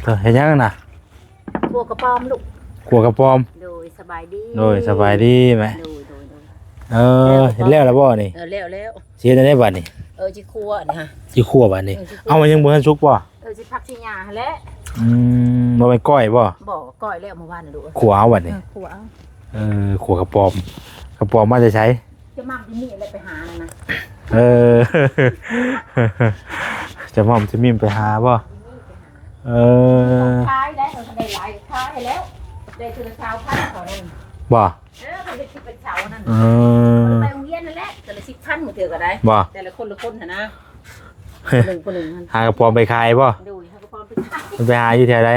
ເອີ ເຮັດຫຍັງນະ? ຂົ້ວກະປອມລູກ. ຂົ້ວກະປອມ. ໂດຍ ສະບາຍດີ. ໂດຍ ສະບາຍດີແມ່. ໂດຍ ໂດຍ ໂດຍ. ເອີ ແລ້ວບໍ່? ເຮັດແລ້ວລະບໍ່ນີ້? ເອີ ແລ້ວ ແລ້ວ. ຊິເຮັດແນວໃດບາດນີ້? ເອີ ຊິຂົ້ວນີ້ຮະ. ຊິຂົ້ວບາດນີ້. ເອີ ຊິຂົ້ວ. ເອົາ ມັນຍັງບໍ່ທັນສຸກບໍ່? ເອີ ຊິຜັກຊິຫຍ້າຫັ້ນແຫຼະ. ອືມ ບໍ່ແມ່ນກ້ອຍບໍ່? ບໍ່ ກ້ອຍແລ້ວມື້ວານນີ້ລູກ. ຂົ້ວເອົາບາດນີ້. ເອີ ຂົ້ວເອົາ. ເອີ ຂົ້ວກະປອມ. ກະປອມມາແຕ່ໃສ? ຈະໝ່ຳຈະມີແຫຼະໄປຫານັ້ນນະ. ເອີ ຈະໝ່ຳຈະມີໄປຫາບໍ່? ເອີ ຂາຍໄດ້ ເຂົາໄດ້ຫຼາຍຂາຍແລ້ວ ໄດ້ເທື່ອລະຊາວພັນເຂົານັ້ນ. ບໍ່? ເອີ ເຂົາເຮັດຄືເປັນເສົານັ້ນ. ເອີ ໄປໂຮງຮຽນນັ້ນແຫຼະ ເທື່ອລະສິບພັນ ບາງເທື່ອກໍໄດ້. ບໍ່? ແຕ່ລະຄົນລະຄົນຫັ້ນນະ ຜູ້ໜຶ່ງຜູ້ໜຶ່ງຫັ້ນ. ຫາກະປອມໄປຂາຍບໍ່? ໂດຍ ຫາກະປອມໄປຂາຍ. ມັນໄປຫາຢູ່ແຖວໃດ?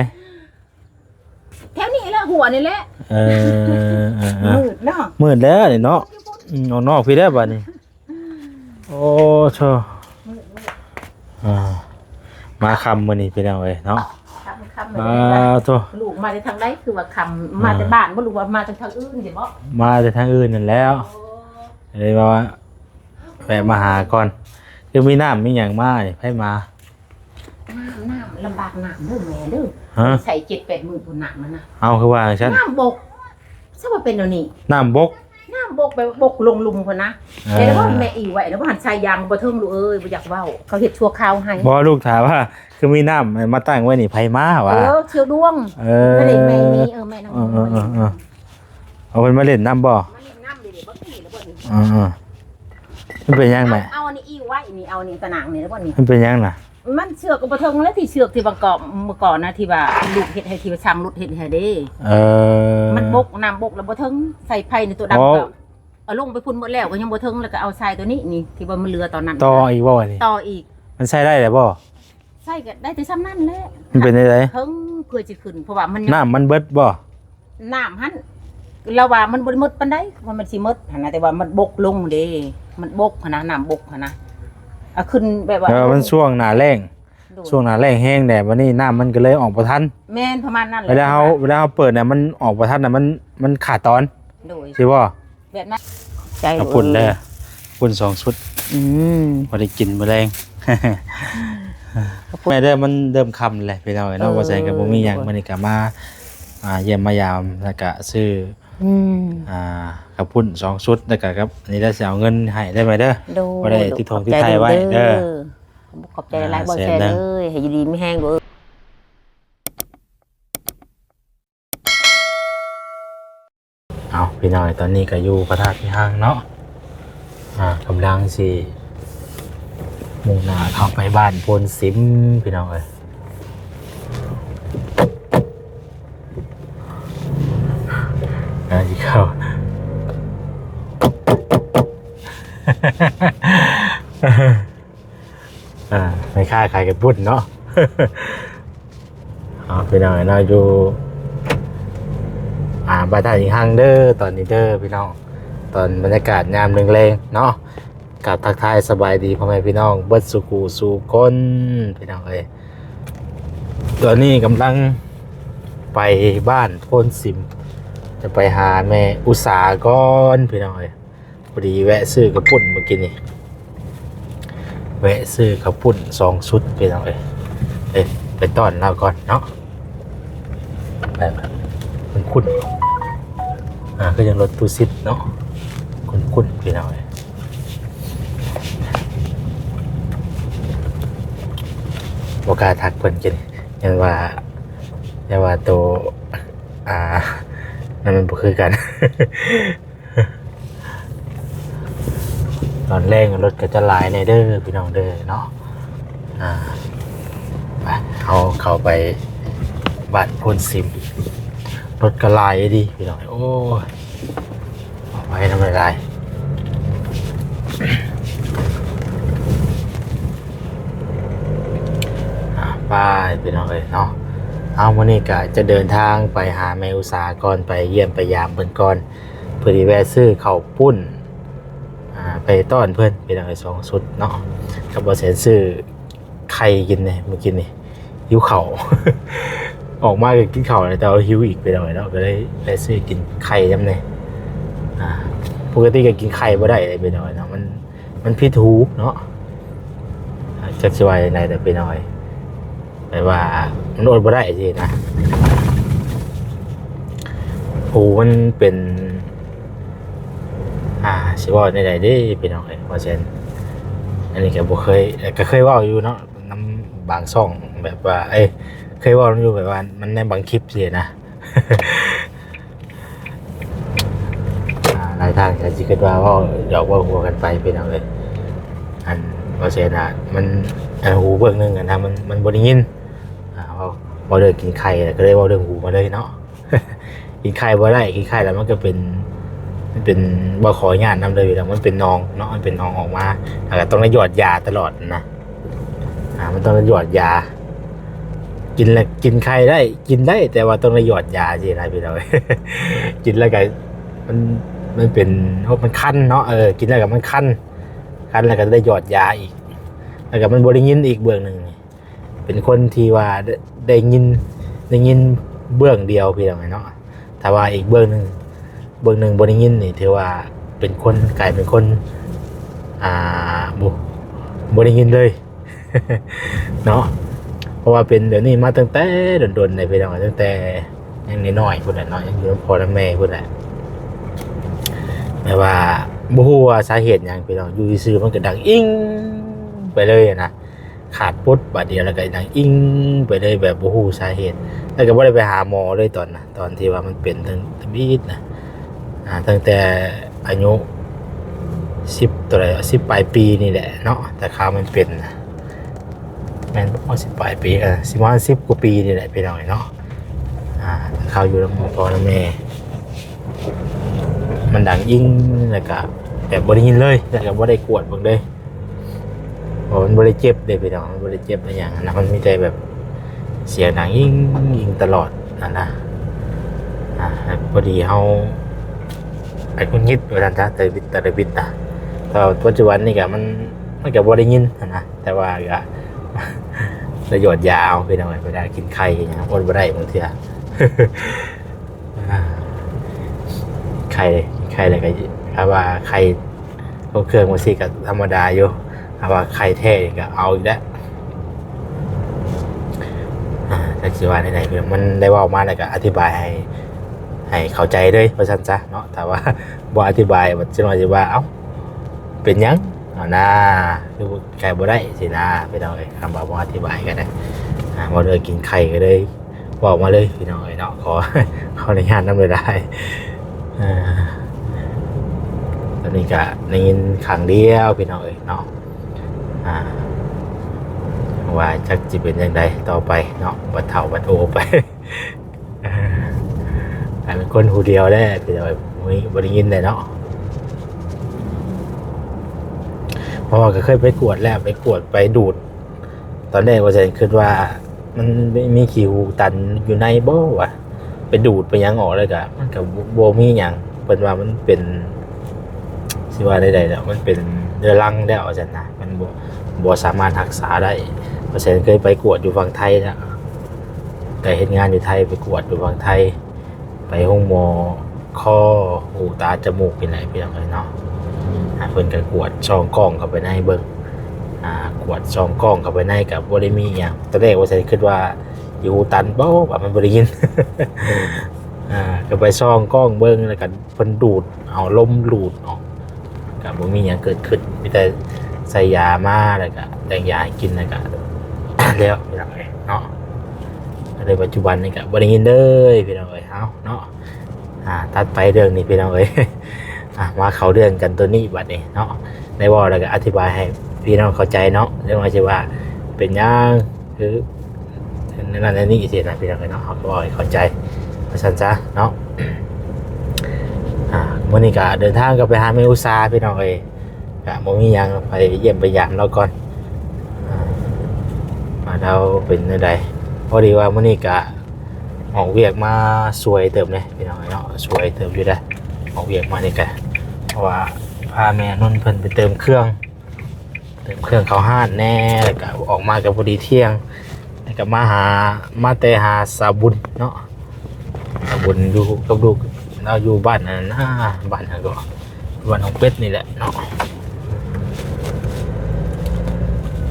ແຖວນີ້ແຫຼະ ຫົວນີ້ແຫຼະ. ເອີ ເອີ ເອີ ມືດເນາະ ມືດແລ້ວນີ້ເນາະ. ອືມ ອອກນອກພີ້ແລ້ວບາດນີ້. ໂອ້ໂທ້ ອ່າ ມາຄ່ຳມື້ນີ້ພີ່ນ້ອງເອີຍເນາະ. ຄ່ຳ ຄ່ຳ ອ່າ ໂທ້ ລູກມາແຕ່ທາງໃດ? ຄືວ່າຄ່ຳ ອ່າ ມາແຕ່ບ້ານບໍ່ ຫຼືວ່າມາແຕ່ທາງອື່ນຊິບໍ່? ມາແຕ່ທາງອື່ນນັ້ນແຫຼ້ວ. ໂອ້ ເລີຍວ່າແວະມາຫາກ່ອນ. ຄືມີນ້ຳມີຫຍັງມານີ້ ໃຜມາ? ນ້ຳ ນ້ຳ ລຳບາກນ້ຳເດີແມ່ເດີ. ຮະ? ໃສ່ເຈັດແປດໝື່ນພຸ້ນນ້ຳນັ້ນນະ. ເອົ້າ ຄືວ່າຈັ່ງຊັ້ນ? ນ້ຳບົກ ຊະວ່າເປັນແນວນີ້. ນ້ຳບົກ? ນ້ຳບົກ ໄປບົກລົງລຸ່ມພຸ້ນນະ. ເອີ ແຕ່ວ່າແມ່ອີໄວ້ແລ້ວ ບໍ່ທັນໃສ່ຢາງບໍ່ເຖິງລູກເອີຍ ບໍ່ຢາກເວົ້າ ເຂົາເຮັດຊົ່ວຄາວໃຫ້. ບໍ່ ລູກຖາມວ່າ ຄືມີນ້ຳມາຕັ້ງໄວ້ນີ້ ໃຜມາຫວາ? ເອີ ສ່ຽວດວງ. ເອີ ແມ່ນີ້ ເອີ ແມ່ນາງ ເອີ ເອີ ເອີ ເອີ ເອົາເພິ່ນມາຫຼິ້ນນຳບໍ່? ມາຫຼິ້ນນຳເດ ເບິ່ງນີ້ລະເບິ່ງນີ້. ເອີ ເອີ ມັນເປັນຫຍັງແມ່? ເອົາອັນນີ້ອີໄວ້ນີ້ ເອົານີ້ຕະໜ່າງນີ້ລະເບິ່ງນີ້. ມັນເປັນຫຍັງນະ? ມັນເຊືອກກໍບໍ່ເຖິງແລ້ວ ທີ່ເຊືອກທີ່ວ່າເກາະ ມື້ກ່ອນນະ ທີ່ວ່າລູກເຮັດໃຫ້ ທີ່ວ່າຊ່າງລົດເຮັດໃຫ້ເດ້. ເອີ ມັນບົກ ນ້ຳບົກແລ້ວບໍ່ເຖິງ ສາຍໄຟໃນຕົວດຳ ເອົາລົງໄປພຸ້ນໝົດແລ້ວ ກໍຍັງບໍ່ເຖິງ ແລ້ວກໍເອົາສາຍຕົວນີ້ນີ້ ທີ່ວ່າມັນເຫຼືອຕອນນັ້ນ ຕໍ່ອີກບໍ່ນີ້? ຕໍ່ອີກ. ມັນໃຊ້ໄດ້ແລ້ວບໍ່? ໃຊ້ກໍໄດ້ແຕ່ຊ່ຳນັ້ນແຫຼະ. ມັນເປັນຈັ່ງໃດ? ເຖິງເພື່ອຊິຂຶ້ນ ເພາະວ່າມັນ ນ້ຳມັນເບິດບໍ່? ນ້ຳຫັ້ນ ລາວວ່າມັນບໍ່ໄດ້ໝົດປານໃດ ວ່າມັນຊິໝົດຫັ້ນນະ ແຕ່ວ່າມັນບົກລົງເດ້ ມັນບົກຫັ້ນນະ ນ້ຳບົກຫັ້ນນະ ເອົາຂຶ້ນແບບວ່າ ເອີ ມັນຊ່ວງໜ້າແລ້ງ. ໂດຍ ຊ່ວງໜ້າແລ້ງແຮງແດດ ບັດນີ້ນ້ຳມັນກໍເລີຍອອກບໍ່ທັນ. ແມ່ນ ປະມານນັ້ນແຫຼະ. ເວລາເຮົາ ເວລາເຮົາເປີດນະ ມັນອອກບໍ່ທັນນະ ມັນ ມັນຂາດຕອນ. ໂດຍ ຊິບໍ່? ແບບນັ້ນ ໃຈ ເອົາປຸ້ນເດີ ເອີ ປຸ້ນສອງຊຸດ. ອືມ ບໍ່ໄດ້ກິນມື້ແລງ. ແມ່ເດີ ມັນເລີ່ມຄ່ຳແລ້ວພີ່ນ້ອງເອີຍເນາະ. ເອີ ບໍ່ແຊນກໍບໍ່ມີຫຍັງ ມື້ນີ້ກໍມາ ອ່າ ຢ້ຽມມາຢາມ ແລ້ວກໍຊື້ ອືມ ອ່າ ເຂົ້າປຸ້ນສອງຊຸດ ແລ້ວກໍກັບອັນນີ້ ແລ້ວຊິເອົາເງິນໃຫ້ເດີແມ່ເດີ. ໂດຍ ບໍ່ໄດ້ຕິດຖົງຕິດໄທໄວ້ເດີ. ຂອບໃຈຫຼາຍໆ ອ່າ ບໍ່ແຊນເດີ ໃຫ້ຢູ່ດີມີແຮງເດີ. ເອົາ ພີ່ນ້ອງ ຕອນນີ້ກໍຢູ່ພະທາດພິຮັງເນາະ ອ່າ ກຳລັງຊິມຸ່ງໜ້າເຂົ້າໄປບ້ານໂພນສິມ ພີ່ນ້ອງເອີຍ. ອ່າ ຊິເຂົ້າ ອ່າ ແມ່ຄ້າຂາຍເຂົ້າປຸ້ນເນາະ. ເອົາ ພີ່ນ້ອງເນາະ ຢູ່ ອ່າ ບ້ານທ່າອີງຮັງເດີ ຕອນນີ້ເດີພີ່ນ້ອງ ຕອນບັນຍາກາດຍາມແລງໆເນາະ. ກາບທັກທາຍສະບາຍດີພໍ່ແມ່ພີ່ນ້ອງເບິດສູ່ຄູ່ສູ່ຄົນ ພີ່ນ້ອງເອີຍ. ຕອນນີ້ກຳລັງໄປບ້ານໂພນສິມ ຈະໄປຫາແມ່ອຸສາກ່ອນ ພີ່ນ້ອງເອີຍ. ພໍດີແວະຊື້ເຂົ້າປຸ້ນມື້ກີ້ນີ້ ແວະຊື້ເຂົ້າປຸ້ນສອງຊຸດ ພີ່ນ້ອງເອີຍ. ເອີ ໄປຕ້ອນລາວກ່ອນເນາະ. ແບບຄຸ້ນໆ ອ່າ ຄືຍັງລົດຕູ້ສິດເນາະ ຄຸ້ນໆ ພີ່ນ້ອງເອີຍ. ບໍ່ກ້າທັກເພິ່ນກິນ ຢ້ານວ່າ ຢ້ານວ່າໂຕ ອ່າ ນັ້ນມັນບໍ່ຄືກັນ. ຕອນແລງລົດກໍຈະຫຼາຍແດ່ເດີພີ່ນ້ອງເດີເນາະ. ອ່າ ໄປ ເຮົາເຂົ້າໄປບ້ານໂພນສິມ ລົດກໍຫຼາຍດີພີ່ນ້ອງ. ໂອ້ຍ ໄປນຳຫຼາຍໆ. ອ່າ ໄປພີ່ນ້ອງເອີຍເນາະ. ເອົາ ມື້ນີ້ກະຈະເດີນທາງໄປຫາແມ່ອຸສາກ່ອນ ໄປຢ້ຽມໄປຢາມເພິ່ນກ່ອນ ເພື່ອທີ່ແວະຊື້ເຂົ້າປຸ້ນ ອ່າ ໄປຕ້ອນເພິ່ນ ພີ່ນ້ອງເອີຍ ສອງຊຸດເນາະ. ກັບບໍ່ແສນຊື້ໄຂ່ກິນເດ້ ມື້ກີ້ນີ້ ຫິວເຂົ້າ ອອກມາກໍກິນເຂົ້າແລ້ວ ແຕ່ວ່າຫິວອີກ ພີ່ນ້ອງເອີຍເນາະ. ກໍເລີຍໄປຊື້ກິນໄຂ່ນຳແດ່. ອ່າ ປົກກະຕິກໍກິນໄຂ່ບໍ່ໄດ້ເດ້ ພີ່ນ້ອງເອີຍເນາະ ມັນ ມັນຜິດຫູເນາະ. ອ່າ ຈັກຊິວ່າຈັ່ງໃດເດີພີ່ນ້ອງເອີຍ. ແບບວ່າມັນອົດບໍ່ໄດ້ຊີ້ນະ. ໂອ້ ມັນເປັນ ອ່າ ຊິເວົ້າແນວໃດເດ້ພີ່ນ້ອງເອີຍ ວ່າຊັ້ນ. ອັນນີ້ກໍບໍ່ເຄີຍ ກໍເຄີຍເວົ້າຢູ່ເນາະ ນຳບາງຊ່ອງ ແບບວ່າ ເອີຍ ເຄີຍເວົ້າຢູ່ ແບບວ່າມັນໃນບາງຄລິບຊີ້ນະ. ອ່າ ຫຼາຍທ່ານກໍຊິຄິດວ່າເວົ້າຫຍອກເວົ້າຫົວກັນໄປພີ່ນ້ອງເອີຍ. ອັນ ວ່າຊັ້ນນະ ມັນ ອັນ ຫູເບື້ອງໜຶ່ງຫັ້ນນະ ມັນ ມັນບໍ່ໄດ້ຍິນ. ອ່າ ເວົ້າ ເວົ້າເລື່ອງກິນໄຂ່ ແລ້ວກໍເລີຍເວົ້າເລື່ອງຫູມາເລີຍເນາະ. ກິນໄຂ່ບໍ່ໄດ້ ກິນໄຂ່ແລ້ວມັນກໍເປັນ ມັນເປັນ ບໍ່ຂໍອະນຸຍາດນຳເລີຍພີ່ນ້ອງ ມັນເປັນໜອງເນາະ ມັນເປັນໜອງອອກມາ ແລ້ວກໍຕ້ອງໄດ້ຫຍອດຢາຕະຫຼອດນະ. ອ່າ ມັນຕ້ອງໄດ້ຫຍອດຢາ ກິນແລ້ວ ກິນໄຂ່ໄດ້ ກິນໄດ້ ແຕ່ວ່າຕ້ອງໄດ້ຫຍອດຢາຊີ້ນະພີ່ນ້ອງ. ກິນແລ້ວກໍ ມັນ ມັນເປັນ ໂອ້ ມັນຄັນເນາະ ເອີ ກິນແລ້ວກໍມັນຄັນ ຄັນແລ້ວກໍໄດ້ຫຍອດຢາອີກ ແລ້ວກໍມັນບໍ່ໄດ້ຍິນອີກເບື້ອງໜຶ່ງ. ເປັນຄົນທີ່ວ່າໄດ້ ໄດ້ຍິນ ໄດ້ຍິນເບື້ອງດຽວພີ່ນ້ອງເນາະ. ຖ້າວ່າອີກເບື້ອງໜຶ່ງ ເບື້ອງໜຶ່ງບໍ່ໄດ້ຍິນນີ້ ຖືວ່າເປັນຄົນ ກາຍເປັນຄົນ ອ່າ ບໍ່ ບໍ່ໄດ້ຍິນເລີຍເນາະ. ເພາະວ່າເປັນແບບນີ້ມາຕັ້ງແຕ່ດົນໆ ເລີຍພີ່ນ້ອງ ຕັ້ງແຕ່ຍັງນ້ອຍໆ ພຸ້ນແຫຼະເນາະ ຍັງຢູ່ນຳພໍ່ນຳແມ່ພຸ້ນແຫຼະ. ແບບວ່າບໍ່ຮູ້ວ່າສາເຫດຫຍັງພີ່ນ້ອງ ຢູ່ຊື່ໆ ມັນກໍດັງອິງໄປເລີຍນະ. ຂາດປຸດບາດດຽວ ແລ້ວກໍດັງອິງໄປເລີຍ ແບບບໍ່ຮູ້ສາເຫດ ແລ້ວກໍບໍ່ໄດ້ໄປຫາໝໍເລີຍຕອນນະ ຕອນທີ່ວ່າມັນເປັນທຳອິດນະ. ອ່າ ຕັ້ງແຕ່ອາຍຸສິບ ເທົ່າໃດ ສິບປາຍປີນີ້ແຫຼະເນາະ ແຕ່ຄາວມັນເປັນນະ ແມ່ນບໍ່ ສິບປາຍປີ ເອີ ຊິປະມານສິບກວ່າປີນີ້ແຫຼະພີ່ນ້ອງເນາະ. ອ່າ ຄາວຢູ່ນຳພໍ່ນຳແມ່ ມັນດັງອິງ ແລ້ວກໍແບບບໍ່ໄດ້ຍິນເລີຍ ແລ້ວກໍບໍ່ໄດ້ກວດເບິ່ງເລີຍ. ເພາະມັນບໍ່ໄດ້ເຈັບເດ້ພີ່ນ້ອງ ມັນບໍ່ໄດ້ເຈັບອີຫຍັງນະ ມັນມີແຕ່ແບບສຽງດັງອິງໆຕະຫຼອດຫັ້ນນະ. ອ່າ ພໍດີເຮົາໄປຫງຸດຫງິດວ່າຊັ້ນຊະ ແຕ່ວິດ ແຕ່ລະວິດນະ. ແຕ່ວ່າປັດຈຸບັນນີ້ກໍມັນ ມັນກໍບໍ່ໄດ້ຍິນຫັ້ນນະ ແຕ່ວ່າກໍໄດ້ຫຍອດຢາເອົາພີ່ນ້ອງເອີຍ ເວລາກິນໄຂ່ກິນຫຍັງ ອົດບໍ່ໄດ້ບາງເທື່ອ. ອ່າ ໄຂ່ ໄຂ່ແລ້ວກໍ ຖ້າວ່າໄຂ່ຕົວເຄື່ອງຈັ່ງຊີ້ກໍທຳມະດາຢູ່ ຖ້າວ່າໄຂ່ແທ້ນີ້ກໍເອົາອີກແລ້ວ. ອ່າ ຈັກຊິວ່າແນວໃດ ມັນໄດ້ເວົ້າມາແລ້ວກໍອະທິບາຍໃຫ້ ໃຫ້ເຂົ້າໃຈເລີຍວ່າຊັ້ນຊະເນາະ. ຖ້າວ່າບໍ່ອະທິບາຍ ບັດຈັກໜ່ອຍຊິວ່າ ເອົ້າ ເປັນຫຍັງ ເອົານາ ຄື ໄຂ່ບໍ່ໄດ້ຊີ້ນະພີ່ນ້ອງເອີຍ. ຄຳວ່າບໍ່ອະທິບາຍກໍໄດ້ ອ່າ ເວົ້າເລື່ອງກິນໄຂ່ກໍເລີຍເວົ້າມາເລີຍພີ່ນ້ອງເອີຍເນາະ. ຂໍ ຂໍອະນຸຍາດນຳຫຼາຍໆ. ເອີ ຕອນນີ້ກໍໄດ້ຍິນຄັ້ງດຽວພີ່ນ້ອງເອີຍເນາະ. ອ່າ ວ່າຈັກຊິເປັນຈັ່ງໃດຕໍ່ໄປເນາະ ບັດເຖົ້າບັດໂອໄປ. ກາຍເປັນຄົນຫູດຽວແລ້ວ ບໍ່ໄດ້ຍິນແລ້ວເນາະ. ເພາະວ່າກໍເຄີຍໄປກວດແລ້ວ ໄປກວດໄປດູດ ຕອນແລກວ່າຊັ້ນ ຄິດວ່າມັນມີຂີ້ຫູຕັນຢູ່ໃນບໍ່ວະ ໄປດູດໄປຫຍັງອອກແລ້ວກໍ ມັນກໍບໍ່ ບໍ່ມີຫຍັງ. ເພິ່ນວ່າມັນເປັນ ຊິວ່າແນວໃດແລ້ວ ມັນເປັນເຮືອລັງແລ້ວວ່າຊັ້ນນະ ມັນບໍ່ ບໍ່ສາມາດຮັກສາໄດ້. ວ່າຊັ້ນ ເຄີຍໄປກວດຢູ່ຝັ່ງໄທນະ ໄປເຮັດງານຢູ່ໄທ ໄປກວດຢູ່ຝັ່ງໄທ ໄປໂຮງໝໍຄໍ ຫູ ຕາ ຈະມູກນີ້ແຫຼະພີ່ນ້ອງເອີຍເນາະ. ອ່າ ເພິ່ນກໍກວດສ່ອງກ້ອງເຂົ້າໄປໃນເບິ່ງ ອ່າ ກວດສ່ອງກ້ອງເຂົ້າໄປໃນກໍບໍ່ໄດ້ມີຫຍັງ. ຕອນແລກວ່າຊັ້ນ ຄິດວ່າຢູ່ຫູຕັນບໍ່ ວ່າມັນບໍ່ໄດ້ຍິນ ອ່າ ກໍໄປສ່ອງກ້ອງເບິ່ງ ແລ້ວກໍເພິ່ນດູດເອົາ ລົມດູດເອົາ ກໍບໍ່ມີຫຍັງເກີດຂຶ້ນ ມີແຕ່ໃສ່ຢາມາ ແລ້ວກໍແຕ່ງຢາໃຫ້ກິນ ແລ້ວກໍແລ້ວ ພີ່ນ້ອງເອີຍເນາະ. ກໍເລີຍປັດຈຸບັນນີ້ກໍບໍ່ໄດ້ຍິນເລີຍພີ່ນ້ອງເອີຍ. ເອົາເນາະ ອ່າ ຕັດໄປເລື່ອງນີ້ພີ່ນ້ອງເອີຍ. ອ່າ ມາເຂົ້າເລື່ອງກັນໂຕນີ້ບັດນີ້ເນາະ ໄດ້ເວົ້າແລ້ວກໍອະທິບາຍໃຫ້ພີ່ນ້ອງເຂົ້າໃຈເນາະ ເລື່ອງວ່າຊິວ່າເປັນຫຍັງ ຄື ແນວນັ້ນແນວນີ້ຊີ້ນະພີ່ນ້ອງເອີຍເນາະ. ເຮົາກໍເວົ້າໃຫ້ເຂົ້າໃຈວ່າຊັ້ນຊະເນາະ. ອ່າ ມື້ນີ້ກໍເດີນທາງກັບໄປຫາແມ່ອຸດສາພີ່ນ້ອງເອີຍ ກະບໍ່ມີຫຍັງ ໄປຢ້ຽມໄປຢາມລາວກ່ອນ ອ່າ ວ່າລາວເປັນແນວໃດ. ພໍດີວ່າມື້ນີ້ກະອອກວຽກມາສວຍເຕີບເດ້ພີ່ນ້ອງເອີຍເນາະ ສວຍເຕີບຢູ່ເດ້. ອອກວຽກມານີ້ກະ ເພາະວ່າພາແມ່ນົນເພິ່ນໄປເຕີມເຄື່ອງ ເຕີມເຄື່ອງເຂົ້າຮ້ານແດ່ ແລ້ວກະອອກມາກະພໍດີທ່ຽງ ແລ້ວກະມາຫາ ມາແຕ່ຫາສາວບຸນເນາະ. ສາວບຸນຢູ່ກັບລູກ ລາວຢູ່ບ້ານອັນນັ້ນນະ ບ້ານຫຍັງເກາະ ບ້ານໜອງເປັດນີ້ແຫຼະເນາະ.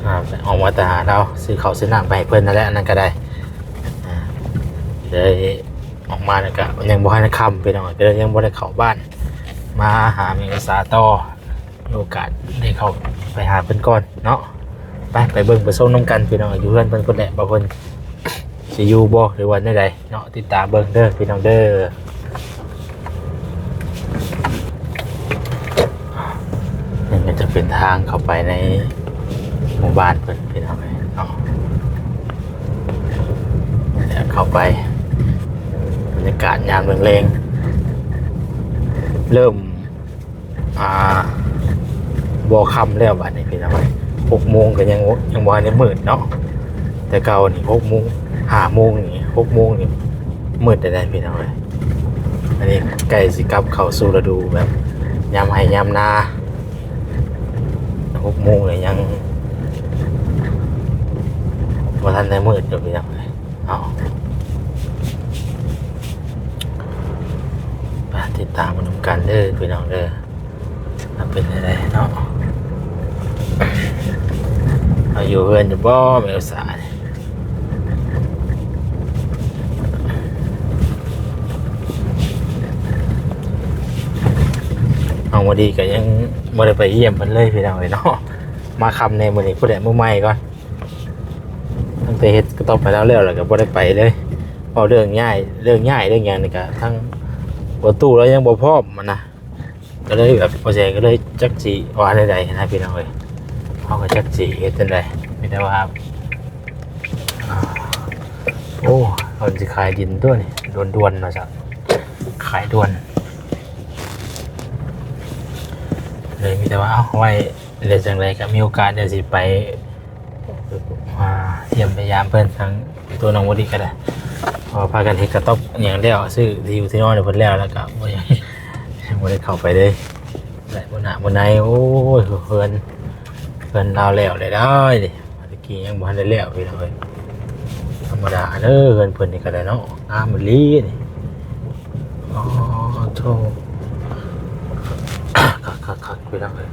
ອ່າ ອອກມາແຕ່ຫາລາວ ຊື້ເຂົ້າຊື້ນ້ຳໄປໃຫ້ເພິ່ນນັ້ນແຫຼະ ອັນນັ້ນກໍໄດ້ ອ່າ ເລີຍອອກມາແລ້ວກໍຍັງບໍ່ທັນຄ່ຳ ພີ່ນ້ອງ ກໍເລີຍຍັງບໍ່ໄດ້ເຂົ້າບ້ານ ມາຫາແມ່ອຸດສາຕໍ່ ມີໂອກາດໄດ້ເຂົ້າໄປຫາເພິ່ນກ່ອນເນາະ. ໄປ ໄປເບິ່ງໄປຊົມນຳກັນ ພີ່ນ້ອງ ຢູ່ເຮືອນເພິ່ນພຸ້ນແຫຼະ ວ່າເພິ່ນຊິຢູ່ບໍ່ ຫຼືວ່າແນວໃດເນາະ. ຕິດຕາມເບິ່ງເດີ ພີ່ນ້ອງເດີ. ນີ້ກໍຈະເປັນທາງເຂົ້າໄປໃນໝູ່ບ້ານເພິ່ນ ພີ່ນ້ອງເອີຍເນາະ. ເຂົ້າໄປ ບັນຍາກາດຍາມແລງໆ ເລີ່ມ ອ່າ ບໍ່ຄ່ຳແລ້ວບາດນີ້ ພີ່ນ້ອງເອີຍ. ຫົກໂມງກໍຍັງ ຍັງບໍ່ທັນໄດ້ມືດເນາະ. ແຕ່ເກົ່ານີ້ຫົກໂມງ ຫ້າໂມງນີ້ ຫົກໂມງນີ້ມືດແລ້ວ ພີ່ນ້ອງເອີຍ. ອັນນີ້ໃກ້ຊິກັບເຂົ້າສູ່ລະດູແບບຍາມໄຮ່ຍາມນາ ຫົກໂມງນີ້ຍັງບໍ່ທັນໄດ້ມືດຢູ່ ພີ່ນ້ອງເອີຍ. ເອົາ ໄປຕິດຕາມມານຳກັນເດີ ພີ່ນ້ອງເດີ ວ່າເປັນຈັ່ງໃດເນາະ. ເຮົາຢູ່ເຮືອນຢູ່ບໍ່ ແມ່ອຸດສາ? ນ້ອງວາດີກໍຍັງບໍ່ໄດ້ໄປຢ້ຽມເພິ່ນເລີຍ ພີ່ນ້ອງເອີຍເນາະ. ມາຄ່ຳແດ່ມື້ນີ້ ຜູ້ໃດມື້ໃໝ່ກ່ອນ ຕັ້ງແຕ່ເຮັດກະຕອບໃຫ້ລາວແລ້ວ ແລ້ວກໍບໍ່ໄດ້ໄປເລີຍ. ເວົ້າເລື່ອງຍ້າຍ ເລື່ອງຍ້າຍເລື່ອງຫຍັງນີ້ກໍ ທາງພໍ່ຕູ້ລາວຍັງບໍ່ພ້ອມຫັ້ນນະ ກໍເລີຍແບບ ບໍ່ແຊກໍເລີຍຈັກຊິວ່າແນວໃດນະ ພີ່ນ້ອງເອີຍ. ເຮົາກໍຈັກຊິເຮັດຈັ່ງໃດ ມີແຕ່ວ່າ ອ່າ ໂອ້ ເພິ່ນຊິຂາຍດິນຕົວະນີ້ ດ່ວນໆ ວ່າຊັ້ນ ຂາຍດ່ວນ ເລີຍມີແຕ່ວ່າ ເອົາ ໄວ້ ແລ້ວຈັ່ງໃດກໍມີໂອກາດດຽວຊິໄປ ອ່າ ຢ້ຽມໄປຢາມເພິ່ນ ທາງຕົວນ້ອງວາດີກໍໄດ້ ເພາະວ່າພາກັນເຮັດກະຕອບຫຍັງແລ້ວ ຊື້ທີ່ຢູ່ທີ່ນອນໃຫ້ເພິ່ນແລ້ວ ແລ້ວກໍບໍ່ ຍັງບໍ່ໄດ້ເຂົ້າໄປເລີຍ ແລະ ມື້ໜ້າມື້ໃນ ໂອ້ຍ ເຮືອນ ເຮືອນລາວແລ້ວແລ້ວເດ້ ແຕ່ກີ້ຍັງບໍ່ທັນໄດ້ແລ້ວ ພີ່ນ້ອງເອີຍ. ທຳມະດາເດີ ເຮືອນເພິ່ນນີ້ກໍໄດ້ເນາະ ງາມອີ່ຫຼີນີ້. ອໍ ໂທ້ ຄັກໆໆ ພີ່ນ້ອງເອີຍ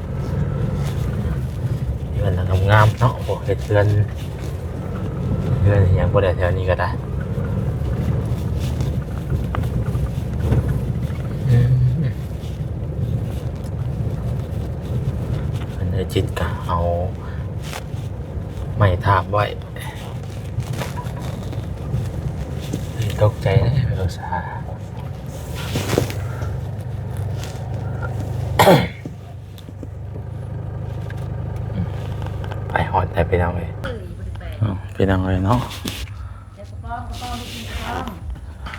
ເຮືອນຫຼັງງາມໆ ເນາະ. ໂອ້ ເຮັດເຮືອນ ເຮືອນຫຍັງບໍ່ໄດ້ແຖວນີ້ກໍໄດ້ ອືມ ເພິ່ນເອີຈິດກໍເອົາໄມ້ທາບໄວ້ ຕົກໃຈເດ້ ເວລາສາ ໄປຮອດແລ້ວ ພີ່ນ້ອງເອີຍ ພີ່ນ້ອງເອີຍເນາະ.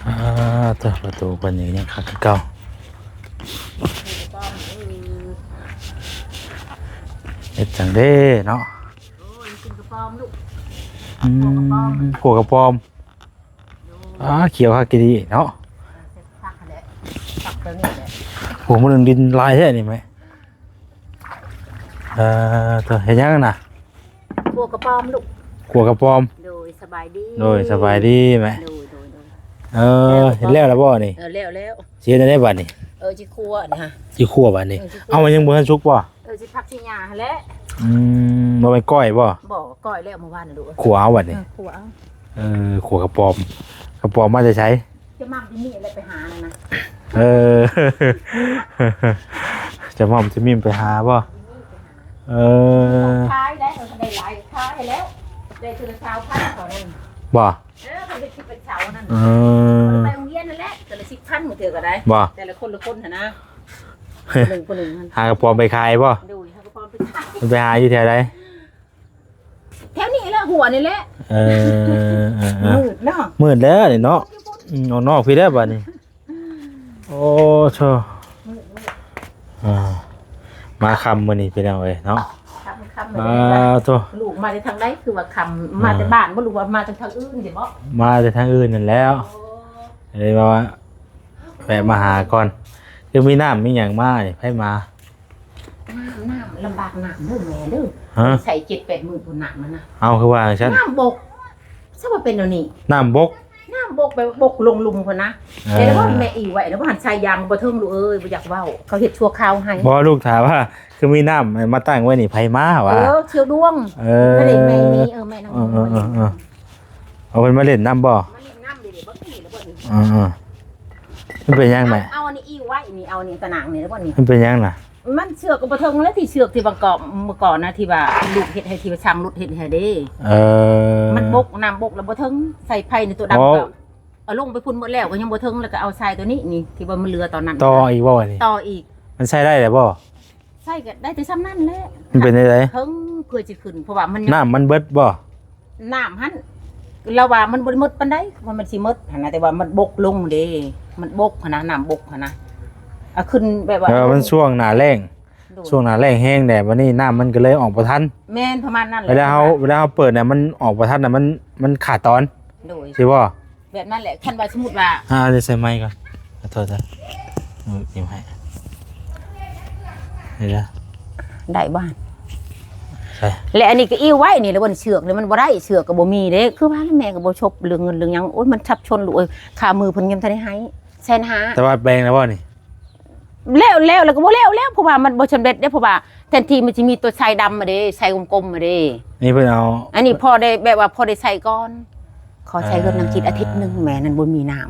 ອ່າ ໂທ້ ປະຕູເພິ່ນນີ້ຍັງຄັກຄືເກົ່າ ເຮັດຈັ່ງເດ້ເນາະ. ໂອ້ຍ ກິນກະປອມລູກ ອືມ ຂົ້ວກະປອມ ຂົ້ວກະປອມ ອ່າ ຂຽວຄັກອີ່ຫຼີເນາະ ເອີ ຜັກຫັ້ນແຫຼະ ຜັກຕົວນີ້ແຫຼະ. ໂອ້ ມື້ໜຶ່ງດິນຫຼາຍແທ້ນີ້ແມ່ ເອີ ໂທ້ ເຮັດຫຍັງນະ? ຂົ້ວກະປອມລູກ ຂົ້ວກະປອມ ໂດຍ ສະບາຍດີ ໂດຍ ສະບາຍດີແມ່ ໂດຍ ໂດຍ ໂດຍ. ເອີ ເຮັດແລ້ວລະບໍ່ນີ້? ເອີ ແລ້ວແລ້ວ ຊິເຮັດແນວໃດບາດນີ້? ເອີ ຊິຂົ້ວນະ ຊິຂົ້ວບາດນີ້ ເອີ ຊິຂົ້ວ ເອົາ ມັນຍັງບໍ່ທັນສຸກບໍ່? ເອີ ຊິຜັກຊິຫຍ້າຫັ້ນແຫຼະ ອືມ ບໍ່ແມ່ນກ້ອຍບໍ່? ບໍ່ ກ້ອຍແລ້ວມື້ວານນີ້ລູກ ຂົ້ວເອົາບາດນີ້ ເອີ ຂົ້ວເອົາ ເອີ ຂົ້ວກະປອມ ກະປອມມາແຕ່ໃສ? ຈະໝ່ຳຈະມີແຫຼະໄປຫານັ້ນນະ ເອີ ຈະໝ່ຳຈະມີໄປຫາບໍ່? ເອີ ຂາຍໄດ້ ໄດ້ຫຼາຍ ຂາຍໃຫ້ແລ້ວ ໄດ້ເທື່ອລະຊາວພັນເຂົານັ້ນ ບໍ່? ເອີ ເຂົາເຮັດທີ່ເປັນເສົານັ້ນ ເອີ ໄປໂຮງຮຽນນັ້ນແຫຼະ ເທື່ອລະສິບພັນ ບາງເທື່ອກໍໄດ້ ບໍ່? ແຕ່ລະຄົນລະຄົນຫັ້ນນະ ຜູ້ໜຶ່ງຜູ້ໜຶ່ງຫັ້ນ ຫາກະປອມໄປຂາຍບໍ່? ໂດຍ ຫາກະປອມໄປຂາຍ ມັນໄປຫາຢູ່ແຖວໃດ? ແຖວນີ້ແຫຼະ ຫົວນີ້ແຫຼະ ເອີ ເອີ ເອີ ມືດເນາະ ມືດແລ້ວນີ້ເນາະ ອືມ ອອກນອກພີ້ແລ້ວບາດນີ້ ໂອ້ ໂທ້ ມືດ ມືດ ອ່າ ມາຄ່ຳມື້ນີ້ພີ່ນ້ອງເອີຍເນາະ ຄ່ຳ ຄ່ຳ ອ່າ ໂທ້ ລູກມາແຕ່ທາງໃດ ຄືວ່າຄ່ຳ ອ່າ ມາແຕ່ບ້ານບໍ່ ຫຼືວ່າມາແຕ່ທາງອື່ນຊິບໍ່? ມາແຕ່ທາງອື່ນນັ້ນແຫຼ້ວ ໂອ້ ເລີຍວ່າ ແວະມາຫາກ່ອນ ຄືມີນ້ຳມີຫຍັງມານີ້ ໃຜມາ? ນ້ຳ ນ້ຳ ລຳບາກນ້ຳເດີແມ່ເດີ ຮະ? ໃສ່ເຈັດແປດມື້ພຸ້ນນ້ຳນັ້ນນະ ເອົ້າ ຄືວ່າຈັ່ງຊັ້ນ? ນ້ຳບົກ ຊະວ່າເປັນແນວນີ້ ນ້ຳບົກ ນ້ຳບົກ ແບບບົກລົງລຸ່ມພຸ້ນນະ ເອີ ແຕ່ວ່າແມ່ອີໄວ້ແລ້ວ ບໍ່ຫັນສາຍຢາງບໍ່ເຖິງ ລູກເອີຍ ບໍ່ຢາກເວົ້າ ເຂົາເຮັດຊົ່ວຄາວໃຫ້ ບໍ່ ລູກຖາມວ່າ ຄືມີນ້ຳມາຕັ້ງໄວ້ນີ້ ໃຜມາວະ? ເອີ ເຊວດວງ ເອີ ແມ່ນແມ່ນີ້ ເອີ ແມ່ນ ເອີ ເອີ ເອີ ເອີ ເອົາເພິ່ນມາຫຼິ້ນນຳບໍ່? ມາຫຼິ້ນນຳເດ ເບິ່ງນີ້ລະເບິ່ງນີ້ ເອີ ເອີ ມັນເປັນຫຍັງແມ່? ເອົາ ເອົາອັນນີ້ອີ່ໄວ້ນີ້ ເອົານີ້ຕາໜ່າງນີ້ລະບໍ່ນີ້ ມັນເປັນຫຍັງນະ? ມັນເຊືອກກໍບໍ່ເຖິງແລ້ວ ທີ່ເຊືອກທີ່ບາງກອກ ເມື່ອກ່ອນນະ ທີ່ວ່າລູກເຮັດໃຫ້ ທີ່ວ່າຊ່າງລົດເຮັດໃຫ້ເດ້ ເອີ ມັນບົກ ນ້ຳບົກແລ້ວບໍ່ເຖິງ ສາຍໄຟນີ້ຕົວດຳ ເອົາລົງໄປພຸ້ນໝົດແລ້ວ ກໍຍັງບໍ່ເຖິງ ແລ້ວກໍເອົາສາຍຕົວນີ້ນີ້ ທີ່ວ່າມັນເຫຼືອຕອນນັ້ນ ຕໍ່ອີກບໍ່ນີ້? ຕໍ່ອີກ ມັນໃຊ້ໄດ້ແລ້ວບໍ່? ໃຊ້ກໍໄດ້ແຕ່ຊ່ຳນັ້ນແຫຼະ ມັນເປັນຈັ່ງໃດ? ເຖິງເພື່ອຊິຂຶ້ນ ເພາະວ່າມັນ ນ້ຳມັນເບິດບໍ່? ນ້ຳຫັ້ນ ລາວວ່າມັນບໍ່ໄດ້ໝົດປານໃດ ວ່າມັນຊິໝົດຫັ້ນນະ ແຕ່ວ່າມັນບົກລົງເດ້ ມັນບົກຫັ້ນນະ ນ້ຳບົກຫັ້ນນະ ອາ ຂຶ້ນແບບວ່າ ເອີ ມັນຊ່ວງໜ້າແລ້ງ ໂດຍ ຊ່ວງໜ້າແລ້ງແຮງແດ່ ບັດນີ້ນ້ຳມັນກໍເລີຍອອກບໍ່ທັນ ແມ່ນ ປະມານນັ້ນແຫຼະ ເວລາເຮົາ ເວລາເຮົາເປີດນະ ມັນອອກບໍ່ທັນນະ ມັນ ມັນຂາດຕອນ ໂດຍ ຊິບໍ່? ແບບນັ້ນແຫຼະ ຄັນວ່າສົມມຸດວ່າ ອ່າ ດຽວໃສ່ໄມກ່ອນ ຂໍໂທດເດີ ເອີ ອີບໃຫ້ ນີ້ເດີ ໄດ້ບໍ່? ໃສ່ ແລະ ອັນນີ້ກໍອີ່ໄວ້ນີ້ແຫຼະ ບ່ອນເຊືອກນີ້ມັນບໍ່ໄດ້ ເຊືອກກໍບໍ່ມີເດ້ ຄືວ່າແມ່ກໍບໍ່ຊົບເລື່ອງເງິນເລື່ອງຫຍັງ ໂອ້ຍ ມັນສັບສົນລູກເອີຍ ຄ່າມືເພິ່ນຍັງບໍ່ທັນໄດ້ໃຫ້ແສນຫ້າ ແຕ່ວ່າແປງແລ້ວບໍ່ນີ້? ແລ້ວ ແລ້ວ ແລ້ວກໍບໍ່ແລ້ວແລ້ວ ເພາະວ່າມັນບໍ່ສຳເລັດເດ້ ເພາະວ່າແທນທີ່ມັນຊິມີຕົວສາຍດຳມາເດ້ ສາຍກົມໆມາເດ້ ນີ້ເພິ່ນເອົາ ອັນນີ້ພໍໄດ້ແບບວ່າພໍໄດ້ໃຊ້ກ່ອນ ຂໍໃຊ້ເຮືອນນຳກິດອາທິດໜຶ່ງ ເອີ ແມ່ນັ້ນບໍ່ມີນ້ຳ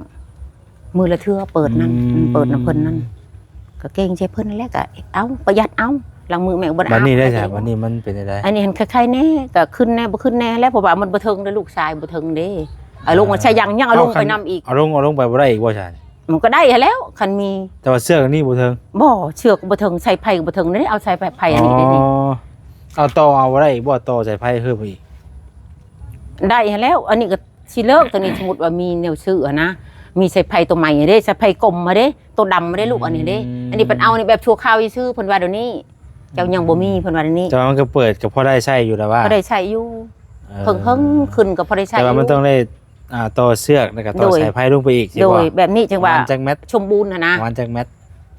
ມື້ລະເທື່ອເປີດນັ້ນ ອືມ ເປີດນຳເພິ່ນນັ້ນ ກໍເກງໃຈເພິ່ນນັ້ນແຫຼະ ກໍເອົາ ປະຢັດເອົາ ລາງມື້ແມ່ບໍ່ໄດ້ ບັດນີ້ໄດ້ຊະ ບັດນີ້ມັນເປັນຈັ່ງໃດ? ອັນນີ້ຫັ້ນໄຄໆແດ່ ກໍຂຶ້ນແດ່ບໍ່ຂຶ້ນແດ່ແຫຼະ ເພາະວ່າມັນບໍ່ເຖິງເດ້ ລູກຊາຍບໍ່ເຖິງເດ້ ເອົາລົງ ອ່າ ໃສ່ຢ່າງຍັງເອົາລົງໄປນຳອີກ ເອົາລົງ ເອົາລົງໄປບໍ່ໄດ້ອີກບໍ່ຊະ? ມັນກໍໄດ້ຫັ້ນແຫຼ້ວ ຄັນມີ ແຕ່ວ່າເຊືອກອັນນີ້ບໍ່ເຖິງ ບໍ່ ເຊືອກບໍ່ເຖິງ ສາຍໄຟກໍບໍ່ເຖິງເດ້ ເອົາສາຍໄຟອັນນີ້ໄດ້ນີ້ ອໍ ເອົາຕໍ່ເອົາບໍ່ໄດ້ອີກບໍ່? ຕໍ່ສາຍໄຟເພີ່ມອີກ ໄດ້ຫັ້ນແຫຼ້ວ ອັນນີ້ກໍຊິເລີກ ຕົວນີ້ສົມມຸດວ່າມີແນວຊື້ຫັ້ນນະ ມີສາຍໄຟຕົວໃໝ່ເດ້ ສາຍໄຟກົມມາເດ້ ຕົວດຳມາເດ້ລູກ ອືມ ອັນນີ້ເດ້ ອັນນີ້ເພິ່ນເອົານີ້ແບບຊົ່ວຄາວຊື່ໆ ເພິ່ນວ່າດຽວນີ້ ເຈົ້າຍັງບໍ່ມີ ເພິ່ນວ່າດຽວນີ້ ແຕ່ວ່າມັນກໍເປີດກໍພໍໄດ້ໃຊ້ຢູ່ແລ້ວວ່າ ພໍໄດ້ໃຊ້ຢູ່ ເອີ ເພິ່ງໆຂຶ້ນກໍພໍໄດ້ໃຊ້ ແຕ່ວ່າມັນ ຢູ່ ຕ້ອງໄດ້ ອ່າ ຕໍ່ເຊືອກ ແລ້ວກໍຕໍ່ ໂດຍ ສາຍໄຟລົງໄປອີກ ໂດຍ ຊິບໍ່? ແບບນີ້ຈັ່ງວ່າ ປະມານຈັກແມັດ? ສົມບູນຫັ້ນນະ ປະມານຈັກແມັດ?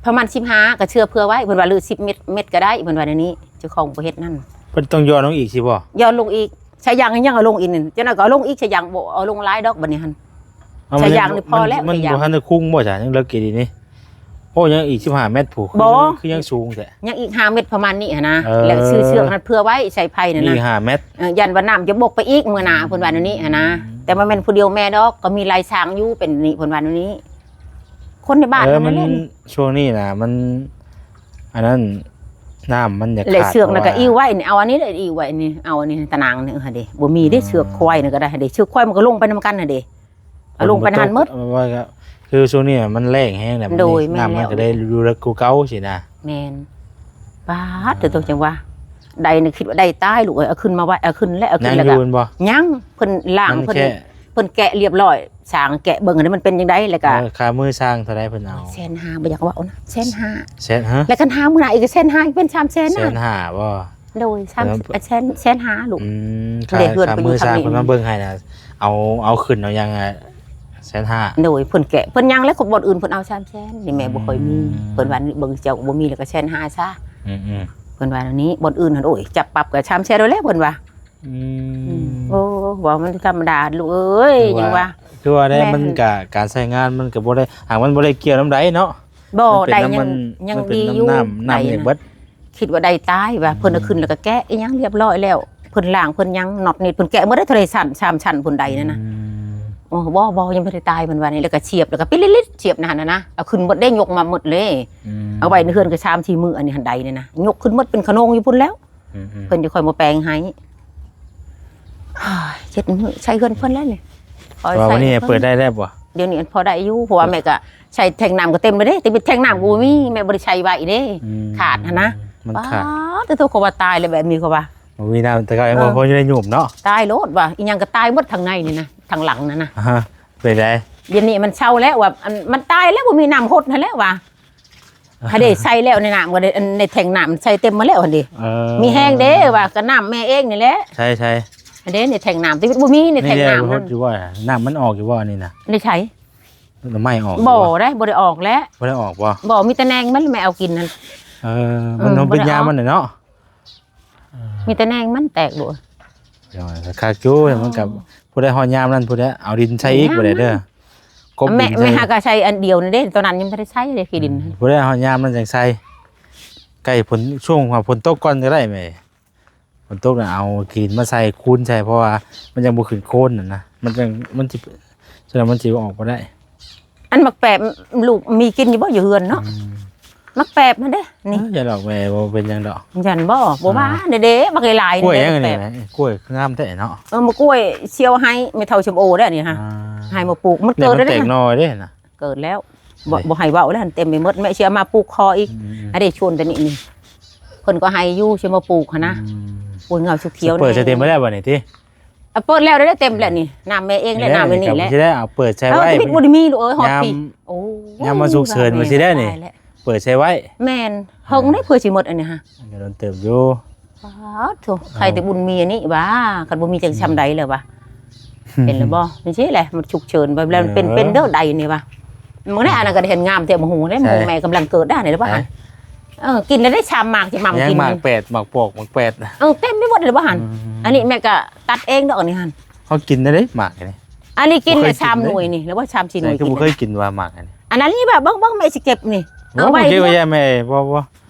ປະມານສິບຫ້າ ກໍເຊືອເພື່ອໄວ້ ເພິ່ນວ່າ ຫຼື ສິບແມັດ ເມັດກໍໄດ້ ເພິ່ນວ່າແນວນີ້ ເຈົ້າຂອງບໍ່ເຮັດນັ້ນ ເພິ່ນຕ້ອງຢ່ອນລົງອີກຊິບໍ່? ຢ້ອນລົງອີກ ສາຍຢາງຍັງເອົາລົງອີກນີ້ ຈັກໜ້ອຍກໍເອົາລົງອີກ ສາຍຢາງບໍ່ເອົາລົງຫຼາຍດອກ ບັດນີ້ຫັ້ນ ເອົາ ສາຍຢາງນີ້ພໍແລ້ວ ມັນ ສາຍຢາງ ມັນບໍ່ທັນໄດ້ຄຸງບໍ່ຊະ? ຍັງເລິກຢູ່ດີນີ້ ໂອ້ ຍັງອີກສິບຫ້າແມັດພຸ້ນ ບໍ່ ຄືຍັງ ຄືຍັງສູງແທ້ ຍັງອີກຫ້າແມັດປະມານນີ້ຫັ້ນນະ ເອີ ແລ້ວຊື້ເຊືອກນັ້ນເພື່ອໄວ້ໃສ່ໄຟຫັ້ນນະ ມີອີກຫ້າແມັດ ເອີ ຢ້ານວ່ານ້ຳຈະບົກໄປອີກມື້ໜ້າ ເພິ່ນວ່າແນວນີ້ຫັ້ນນະ ອືມ ແຕ່ວ່າແມ່ນຜູ້ດຽວແມ່ດອກ ກໍມີຫຼາຍຊ່າງຢູ່ ເປັນນີ້ ເພິ່ນວ່າແນວນີ້ ຄົນໃນບ້ານ ເອີ ນັ້ນແຫຼະ ມັນ ຊ່ວງນີ້ນະ ມັນ ອັນນັ້ນ ນ້ຳມັນຢາກຂາດ ແລະເຊືອກນັ້ນກໍອີ່ໄວ້ນີ້ ເອົາອັນນີ້ແຫຼະ ອີ່ໄວ້ນີ້ ເອົາອັນນີ້ຕາໜ່າງນີ້ຫັ້ນເດ້ ບໍ່ມີເດ້ ເຊືອກຄວາຍນີ້ກໍໄດ້ເດ້ ເຊືອກຄວາຍມັນກໍລົງໄປນຳກັນຫັ້ນເດ້ ເອົາລົງໄປຫັ້ນໝົດ ວ່າກໍຄືຊ່ວງນີ້ມັນແລ້ງແຮງແຫຼະ ໂດຍ ມັນ ແມ່ນແລ້ວ ນ້ຳມັນກໍໄດ້ຢູ່ເລິກກວ່າເກົ່າຊີ້ນະ ແມ່ນ ປາດ ໂຕ ຈັ່ງວ່າ ໄດ້ນີ້ຄິດວ່າໄດ້ຕາຍລູກເອີຍ ເອົາຂຶ້ນມາໄວ້ ເອົາຂຶ້ນແລ້ວ ເອົາຂຶ້ນແລ້ວກໍ ຍັງຢູ່ບໍ່? ຍັງ ເພິ່ນລ້າງ ເພິ່ນ ເພິ່ນແກະລຽບລ້ອຍ ຊ່າງແກະເບິ່ງຫັ້ນ ມັນເປັນຈັ່ງໃດ ແລ້ວກໍ ເອີ ຄາມືຊ່າງເທົ່າໃດເພິ່ນເອົາ? ແສນຫ້າ ບໍ່ຢາກເວົ້ານະ ແສນຫ້າ ແສນ ຮະ? ແລ້ວຄັນຫາມື້ໜ້າອີກກໍແສນຫ້າ ເປັນສາມແສນນະ ແສນຫ້າບໍ່? ໂດຍ ສາມ ເອີ ແສນ ແສນຫ້າລູກ ອືມ ເດ້ ເຮືອນເພິ່ນຢູ່ຊ່ຳນີ້ ເພິ່ນມາເບິ່ງໃຫ້ນະ ເອົາ ເອົາຂຶ້ນເອົາຫຍັງ ແສນຫ້າ ໂດຍ ເພິ່ນແກະ ເພິ່ນຫຍັງແລ້ວ ຄົນບ່ອນອື່ນເພິ່ນເອົາສາມແສນ ນີ້ແມ່ບໍ່ຄ່ອຍມີ ອືມ ເພິ່ນວ່າເບິ່ງເຈົ້າບໍ່ມີແລ້ວກໍແສນຫ້າຊະ ອືມໆ ເພິ່ນວ່າແນວນີ້ ບ່ອນອື່ນຫັ້ນ ໂອ້ຍ ຈັບປັບກໍສາມແສນໂລດແຫຼະ ເພິ່ນວ່າ ອືມ ອືມ ໂອ້ ເວົ້າມັນທຳມະດາລູກເອີຍ ຍັງວ່າ ຄືວ່າໄດ້ ແມ່ນ ມັນກະ ການໃຊ້ງານມັນກະບໍ່ໄດ້ ຫາກມັນບໍ່ໄດ້ກ່ຽວນຳໃດເນາະ ບໍ່ ໄດ້ຍັງ ມັນເປັນນ້ຳມັນ ຍັງດີຢູ່ ມັນເປັນນ້ຳ ນ້ຳ ໄດ້ ນ້ຳຫຍັງເບິດ ຄິດວ່າໄດ້ຕາຍວ່າ ອືມ ເພິ່ນເອົາຂຶ້ນແລ້ວກໍແກະອີ່ຫຍັງລຽບລ້ອຍແລ້ວ ເພິ່ນລ້າງເພິ່ນຫຍັງ ນັອດນີ້ເພິ່ນແກະໝົດເດ້ ເທົ່າໃດຊັ້ນ ສາມຊັ້ນພຸ້ນໃດນັ້ນນະ ອືມ ໂອ້ ບໍ່ ບໍ່ ຍັງບໍ່ໄດ້ຕາຍ ເພິ່ນວ່ານີ້ ແລ້ວກໍສຽບ ແລ້ວກໍປິລິລິດ ສຽບໃນຫັ້ນນະ ເອົາຂຶ້ນໝົດເດ້ ຍົກມາໝົດເລີຍ ອືມ ເອົາໄວ້ໃນເຮືອນກໍສາມສີ່ມື້ ອັນນີ້ຫັ້ນໃດນີ້ນະ ຍົກຂຶ້ນໝົດ ເປັນຂະໂໜງຢູ່ພຸ້ນແລ້ວ ອືມໆ ເພິ່ນຈະຄ່ອຍມາແປງໃຫ້ ເຈັດມື້ໃຊ້ເຮືອນເພິ່ນແລ້ວນີ້ ວ່າວັນນີ້ເປີດໄດ້ແລ້ວບໍ່? ດຽວນີ້ພໍໄດ້ຢູ່ ເພາະວ່າແມ່ກໍໃຊ້ແທງນ້ຳກໍເຕັມແລ້ວເດ້ ແຕ່ແທງນ້ຳກໍບໍ່ມີ ອືມ ແມ່ບໍ່ໄດ້ໃຊ້ໄວ້ເດ້ ອືມ ຂາດຫັ້ນນະ ມັນຂາດ ປາດ ໂທ້ ເຂົາວ່າຕາຍແລ້ວແບບນີ້ ເຂົາວ່າ ບໍ່ມີນ້ຳ ແຕ່ກໍຍັງ ເອີ ພໍຢູ່ໄດ້ຫຍຸ້ມເນາະ ຕາຍໂລດວ່າ ອີ່ຫຍັງກໍຕາຍໝົດທາງໃນນີ້ນະ ທາງຫຼັງນັ້ນນະ ອາຮະ ເປັນໃດ? ດຽວນີ້ມັນເຊົາແລ້ວວ່າ ອັນ ມັນຕາຍແລ້ວ ບໍ່ມີນ້ຳຫົດຫັ້ນແຫຼະວ່າ ຫາເດ້ໃສ່ແລ້ວໃນນ້ຳກໍໄດ້ ອັນ ໃນແທງນ້ຳໃສ່ເຕັມມາແລ້ວຫັ້ນເດ້ ເອີ ມີແຮງເດ້ວ່າ ກໍນ້ຳແມ່ເອງນີ້ແຫຼະ ໃຊ່ໆ ອັນເດ້ໃນແທງນ້ຳ ແຕ່ບໍ່ມີໃນແທງນ້ຳ ນີ້ເດ້ ມັນຫົດຢູ່ບໍ່? ນ້ຳມັນອອກຢູ່ບໍ່ອັນນີ້ນະ? ໃນໃສ? ນ້ຳໄມ້ອອກຢູ່ບໍ່? ບໍ່ໄດ້ ບໍ່ໄດ້ອອກແຫຼະ ບໍ່ໄດ້ອອກບໍ່? ບໍ່ ມີແຕ່ແໜງມັນແມ່ເອົາກິນຫັ້ນ ເອີ ມັນ ເອີ ມັນເປັນຍາມັນແຫຼະເນາະ ມີແຕ່ແໜງມັນແຕກໂລດ ຄັກຢູ່ ມັນກໍ ຜູ້ໃດຮອດຍາມນັ້ນ ຜູ້ໃດເອົາດິນໃສ່ອີກ ຜູ້ໃດເດີ ກົບດິນໃສ່ ແມ່ຫາກໍໃສ່ອັນດຽວນີ້ເດ້ ຕອນນັ້ນຍັງບໍ່ໄດ້ໃສ່ເດ້ຂີ້ດິນ ອືມ ຜູ້ໃດຮອດຍາມນັ້ນຈັ່ງໃສ່ ໃກ້ຝົນ ຊ່ວງວ່າຝົນຕົກກ່ອນກໍໄດ້ແມ່. ຝົນຕົກນະ ເອົາຂີ້ດິນມາໃສ່ ຄູນໃສ່ ເພາະວ່າມັນຍັງບໍ່ຂຶ້ນໂຄນຫັ້ນນະ ມັນຈັ່ງ ມັນຊິ ສະນັ້ນມັນຊິອອກບໍ່ໄດ້. ອັນໝາກແປບ ລູກມີກິນຢູ່ບໍ່ ຢູ່ເຮືອນເນາະ? ອືມ ໝາກແປບຫັ້ນເດ້ ນີ້. ເອີ ຢ່າດອກແມ່ ບໍ່ເປັນຫຍັງດອກ. ຢ້ານບໍ່? ບໍ່ວ່າ ອ່າ ເດ້ໆ ບັກຫຼາຍໆ ກ້ວຍຫຍັງນີ້ແມ່? ກ້ວຍຄືງາມແທ້ເນາະ. ເອີ ໝາກກ້ວຍຊຽວໄຮ່ແມ່ເຖົ້າສົມໂອເດ້ນີ້ຮະ. ອ່າ ໃຫ້ມາປູກ ມັນເກີດແລ້ວ ມັນແຕກໜໍ່ເດ້ນະ. ເກີດແລ້ວ ບໍ່ ເດ້ ບໍ່ໃຫ້ເວົ້າແລ້ວ ເຕັມໄປໝົດ ແມ່ຊິເອົາມາປູກຄໍອີກ. ອືມໆ ອັນນີ້ສວນຕົວນີ້ນີ້ ເພິ່ນກໍໃຫ້ຢູ່ ຊິມາປູກຫັ້ນນະ. ອືມ ໂອ້ຍ ເຫງົາສຸກຂຽວ ເປີດໃສ່ເຕັມໄປແລ້ວບັດນີ້ຕິ? ອ່ະ ເປີດແລ້ວ ໄດ້ເຕັມແລ້ວນີ້ ນ້ຳແມ່ເອງແຫຼະ ນ້ຳແມ່ນີ້ແຫຼະ. ເອີ ບໍ່ໄດ້ມີລູກເອີຍ ຮອດພີ້. ໂອ້ຍ ຍາມມາສຸກເສີນ ບໍ່ຊິໄດ້ນີ້ ເປີດໃສ່ໄວ້. ແມ່ນ ເອີ ເຫິງເດ້ ເພື່ອຊິໝົດອັນນີ້ຮະ ກໍດົນເຕີບຢູ່. ປາດໂທ້ ເອົາ ໃຄແຕ່ບຸນມີອັນນີ້ຫວາ ຄັນບໍ່ມີຈັກຊ່ຳໃດແລ້ວຫວາ. ເຫັນແລ້ວບໍ່? ຈັ່ງຊີ້ແຫຼະ ມັນສຸກເສີນໄປແລ້ວ ເອີ ເປັນ ເປັນເດີໃດນີ້ຫວາ. ມື້ນີ້ອັນນັ້ນກໍໄດ້ເຫັນງາມແທ້ ໝາກຫຸ່ງເດ້ ໝາກຫຸ່ງແມ່ກຳລັງເກີດໄດ້ນີ້ແຫຼະຫວາ. ເອີ ກິນໄດ້ຊາມໝາກ ຊິໝ່ຳກິນ ໝາກແປດ ໝາກປອກ ໝາກແປດ. ເອີ ເຕັມໄປໝົດເລີຍຫວາຫັ້ນ. ອືມ ອັນນີ້ແມ່ກໍຕັດເອງດອກນີ້ຫັ້ນ. ເຮົາກິນໄດ້ເດ້ໝາກນີ້ ອັນນີ້ກິນໄດ້ຊາມໜ່ວຍນີ້ ຫຼືວ່າຊາມສີ່ໜ່ວຍ. ບໍ່ເຄີຍກິນວ່າໝາກອັນນີ້. ອັນນັ້ນນີ້ວ່າເບິ່ງໆ ແມ່ຊິເກັບນີ້ ເອົາໄວ້ ເກັບໄວ້ແມ່. ບໍ່ ບໍ່ ບໍ